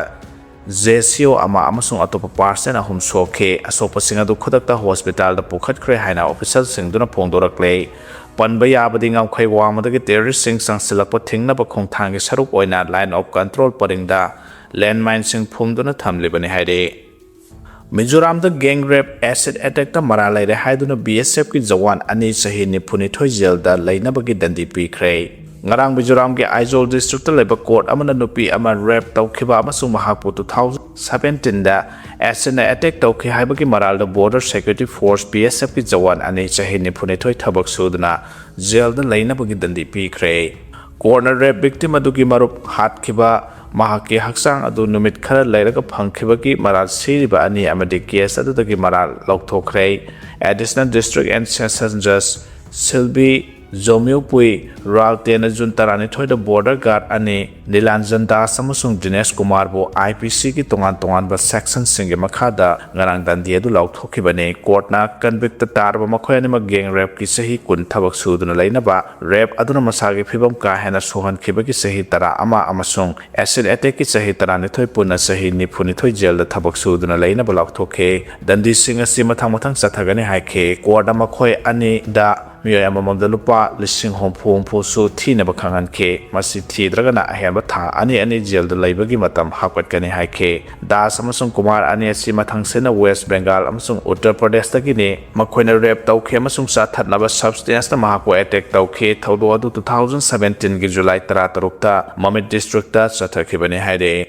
ꯖꯦ ꯁꯤ ꯑꯣ ꯑꯃ ꯑꯃꯁꯨꯡ ꯑꯇꯣꯞꯄ ꯄꯥꯔꯁꯟ ꯑꯍꯨꯝ ꯁꯣꯛꯈꯤ꯫ ꯑꯁꯣꯛꯄꯁꯤꯡ ꯑꯗꯨ ꯈꯨꯗꯛꯇ ꯍꯣꯁꯄꯤꯇꯥꯜꯗ ꯄꯨꯈꯠꯈ꯭ꯔꯦ ꯍꯥꯏꯅ ꯑꯣꯐꯤꯁꯤꯌꯦꯜꯁꯤꯡꯗꯨꯅ ꯐꯣꯡꯗꯣꯔꯛꯂꯦ꯫ ꯄꯟꯕ ꯌꯥꯕꯗꯤ, ꯉꯝꯈꯩ ꯋꯥꯡꯃꯗꯒꯤ ꯇꯦꯔꯣꯔꯤꯁ꯭ꯠꯁꯤꯡ ꯆꯪꯁꯤꯜꯂꯛꯄ ꯊꯤꯡꯅꯕ ꯈꯣꯡꯊꯥꯡꯒꯤ ꯁꯔꯨꯛ ꯑꯣꯏꯅ ꯂꯥꯏꯟ ꯑꯣꯐ ꯀꯟꯇ꯭ꯔꯣꯜ ꯄꯔꯤꯡꯗ ꯂꯦꯟꯃꯥꯏꯟꯁꯤꯡ ꯐꯨꯝꯗꯨꯅ ꯊꯝꯂꯤꯕꯅꯤ ꯍꯥꯏꯔꯤ꯫ ꯃꯤꯖꯣꯔꯥꯝꯗ ꯒꯦꯡ ꯔꯦꯞ, ꯑꯦꯁꯤꯗ ꯑꯦꯇꯦꯛꯇ ꯃꯔꯥꯜ ꯂꯩꯔꯦ ꯍꯥꯏꯗꯨꯅ ꯕꯤ ꯑꯦꯁ ꯑꯦꯐꯀꯤ ꯖꯋꯥꯟ ꯑꯅꯤ ꯆꯍꯤ ꯅꯤꯐꯨꯅꯤꯊꯣꯏ ꯖꯦꯜꯗ ꯂꯩꯅꯕꯒꯤ ꯗꯟꯗꯤ ꯄꯤꯈ꯭ꯔꯦ꯫ ꯉꯔꯥꯡ ꯃꯤꯖꯣꯔꯥꯝꯒꯤ ꯑꯥꯏꯖꯣꯜ ꯗꯤꯁꯇ꯭ꯔꯤꯛꯇ ꯂꯩꯕ ꯀꯣꯔꯠ ꯑꯃꯅ ꯅꯨꯄꯤ ꯑꯃ ꯔꯦꯞ ꯇꯧꯈꯤꯕ ꯑꯃꯁꯨꯡ ꯃꯍꯥꯛꯄꯨ two thousand seventeenꯗ ꯑꯦꯁꯤꯗꯅ ꯑꯦꯇꯦꯛ ꯇꯧꯈꯤ ꯍꯥꯏꯕꯒꯤ ꯃꯔꯥꯜꯗ ꯕꯣꯔꯗꯔ ꯁꯦꯀ꯭ꯌꯨꯔꯤꯇꯤ ꯐꯣꯔꯁ, ꯕꯤ ꯑꯦꯁ ꯑꯦꯐꯀꯤ ꯖꯋꯥꯟ ꯑꯅꯤ ꯆꯍꯤ ꯅꯤꯐꯨꯅꯤꯊꯣꯏ ꯊꯕꯛ ꯁꯨꯗꯨꯅ ꯖꯦꯜꯗ ꯂꯩꯅꯕꯒꯤ ꯗꯟꯗꯤ ꯄꯤꯈ꯭ꯔꯦ꯫ ꯀꯣꯔꯠꯅ ꯔꯦꯞ ꯚꯤꯛꯇꯤꯝ ꯑꯗꯨꯒꯤ ꯃꯔꯨꯞ ꯍꯥꯠꯈꯤꯕ ꯃꯍꯥꯛꯀꯤ ꯍꯛꯆꯥꯡ ꯑꯗꯨ ꯅꯨꯃꯤꯠ ꯈꯔ ꯂꯩꯔꯒ ꯐꯪꯈꯤꯕꯒꯤ ꯃꯔꯥꯜ ꯁꯤꯔꯤꯕ ꯑꯅꯤ ꯑꯃꯗꯤ case ꯑꯗꯨꯗꯒꯤ ꯃꯔꯥꯜ ꯂꯧꯊꯣꯛꯈ꯭ꯔꯦ꯫ Additional District and Session Judge ꯁꯤꯜꯕꯤ ꯖꯣꯃ꯭ꯌꯨꯄꯨꯏ ꯔꯥꯜꯇꯦꯅ ꯖꯨꯟ ꯇꯔꯥꯅꯤꯊꯣꯏꯗ border guard ꯑꯅꯤ ꯅꯤꯂꯥꯟꯖꯟ ꯗꯥꯁ ꯑꯃꯁꯨꯡ ꯗꯤꯅꯦꯁ ꯀꯨꯃꯥꯔꯕꯨ IPCꯒꯤ ꯇꯣꯉꯥꯟ ꯇꯣꯉꯥꯟꯕ sectionꯁꯤꯡꯒꯤ ꯃꯈꯥꯗ ꯉꯔꯥꯡ ꯗꯟꯗꯤ ꯑꯗꯨ ꯂꯥꯎꯊꯣꯛꯈꯤꯕꯅꯤ꯫ Courtꯅ convict ꯇꯥꯔꯕ ꯃꯈꯣꯏ ꯑꯅꯤꯃꯛ gang rapeꯀꯤ ꯆꯍꯤ ꯀꯨꯟ ꯊꯕꯛ ꯁꯨꯗꯨꯅ ꯂꯩꯅꯕ, rape ꯑꯗꯨꯅ ꯃꯁꯥꯒꯤ ꯐꯤꯕꯝ ꯀꯥ ꯍꯦꯟꯅ ꯁꯣꯛꯍꯟꯈꯤꯕꯒꯤ ꯆꯍꯤ ꯇꯔꯥ ꯑꯃ ꯑꯃꯁꯨꯡ acid attackꯀꯤ ꯆꯍꯤ ꯇꯔꯥꯅꯤꯊꯣꯏ ꯄꯨꯟꯅ ꯆꯍꯤ ꯅꯤꯐꯨꯅꯤꯊꯣꯏ jailꯗ ꯊꯕꯛ ꯁꯨꯗꯨꯅ ꯂꯩꯅꯕ ꯂꯥꯎꯊꯣꯛꯈꯤ꯫ ꯗꯟꯗꯤꯁꯤꯡ ꯑꯁꯤ ꯃꯊꯪ ꯃꯊꯪ ꯆꯠꯊꯒꯅꯤ ꯍꯥꯏꯈꯤ꯫ Courtꯅ ꯃꯈꯣꯏ ꯑꯅꯤꯗ ꯃꯤꯑꯣꯏ ꯑꯃꯃꯝꯗ ꯂꯨꯄꯥ ꯂꯤꯁꯤꯡ ꯍꯨꯝꯐꯨ ꯍꯨꯝꯐꯨꯁꯨ ꯊꯤꯅꯕ ꯈꯪꯍꯟꯈꯤ꯫ ꯃꯁꯤ ꯊꯤꯗ꯭ꯔꯒꯅ ꯑꯍꯦꯟꯕ ꯊꯥ ꯑꯅꯤ ꯑꯅꯤ jailꯗ ꯂꯩꯕꯒꯤ ꯃꯇꯝ ꯍꯥꯞꯀꯠꯀꯅꯤ ꯍꯥꯏꯈꯤ꯫ ꯗꯥꯁ ꯑꯃꯁꯨꯡ ꯀꯨꯃꯥꯔ ꯑꯅꯤ ꯑꯁꯤ ꯃꯊꯪꯁꯤꯠꯅ West Bengal ꯑꯃꯁꯨꯡ ꯎꯠꯇꯔ ꯄ꯭ꯔꯗꯦꯁꯇꯒꯤꯅꯤ꯫ ꯃꯈꯣꯏꯅ rape ꯇꯧꯈꯤ ꯑꯃꯁꯨꯡ ꯆꯥꯊꯠꯅꯕ substanceꯅ ꯃꯍꯥꯛꯄꯨ attack ꯇꯧꯈꯤ꯫ ꯊꯧꯗꯣꯛ ꯑꯗꯨ two thousand seventeenꯒꯤ July ꯇꯔꯥꯇꯔꯨꯛꯇ ꯃꯃꯤꯠ districtꯇ ꯆꯠꯊꯈꯤꯕꯅꯤ ꯍꯥꯏꯔꯛꯏ꯫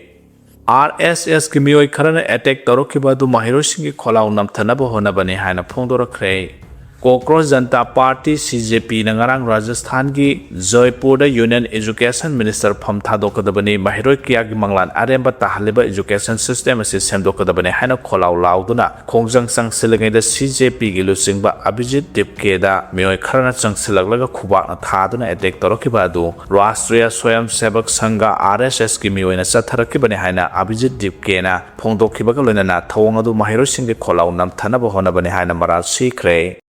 RSSꯀꯤ ꯃꯤꯑꯣꯏ ꯈꯔꯅ attack ꯇꯧꯔꯛꯈꯤꯕ ꯑꯗꯨ ꯃꯍꯩꯔꯣꯏꯁꯤꯡꯒꯤ ꯈꯣꯜꯂꯥꯎ ꯅꯝꯊꯅꯕ ꯍꯣꯠꯅꯕꯅꯤ ꯍꯥꯏꯅ ꯐꯣꯡꯗꯣꯔꯛꯈ꯭ꯔꯦ꯫ Cockroach Janata Party, CJPꯅ ꯉꯔꯥꯡ ꯔꯥꯖꯁꯊꯥꯟꯒꯤ ꯖꯣꯏꯄꯨꯔꯗ Union Education Minister ꯐꯝ ꯊꯥꯗꯣꯛꯀꯗꯕꯅꯤ, ꯃꯍꯩꯔꯣꯏ ꯀꯌꯥꯒꯤ ꯃꯪꯂꯥꯟ ꯑꯔꯦꯝꯕ ꯇꯥꯍꯜꯂꯤꯕ education system ꯑꯁꯤ ꯁꯦꯝꯗꯣꯛꯀꯗꯕꯅꯤ ꯍꯥꯏꯅ ꯈꯣꯜꯂꯥꯎ ꯂꯥꯎꯗꯨꯅ ꯈꯣꯡꯖꯪ ꯆꯪꯁꯤꯜꯂꯤꯉꯩꯗ CJPꯒꯤ ꯂꯨꯆꯤꯡꯕ ꯑꯚꯤꯖꯤꯠ ꯗꯤꯞꯀꯦꯗ ꯃꯤꯑꯣꯏ ꯈꯔꯅ ꯆꯪꯁꯤꯜꯂꯛꯂꯒ ꯈꯨꯕꯥꯛꯅ ꯊꯥꯗꯨꯅ attack ꯇꯧꯔꯛꯈꯤꯕ ꯑꯗꯨ ꯔꯥꯁꯇ꯭ꯔꯤꯌꯥ ꯁ꯭ꯋꯌꯝ ꯁꯦꯕꯛ ꯁꯪꯘ, RSSꯀꯤ ꯃꯤꯑꯣꯏꯅ ꯆꯠꯊꯔꯛꯈꯤꯕꯅꯤ ꯍꯥꯏꯅ ꯑꯚꯤꯖꯤꯠ ꯗꯤꯞꯀꯦꯅ ꯐꯣꯡꯗꯣꯛꯈꯤꯕꯒ ꯂꯣꯏꯅꯅ ꯊꯧꯑꯣꯡ ꯑꯗꯨ ꯃꯍꯩꯔꯣꯏꯁꯤꯡꯒꯤ ꯈꯣꯜꯂꯥꯎ ꯅꯝꯊꯅꯕ ꯍꯣꯠꯅꯕꯅꯤ ꯍꯥꯏꯅ ꯃꯔꯥꯜ ꯁꯤꯈ꯭ꯔꯦ꯫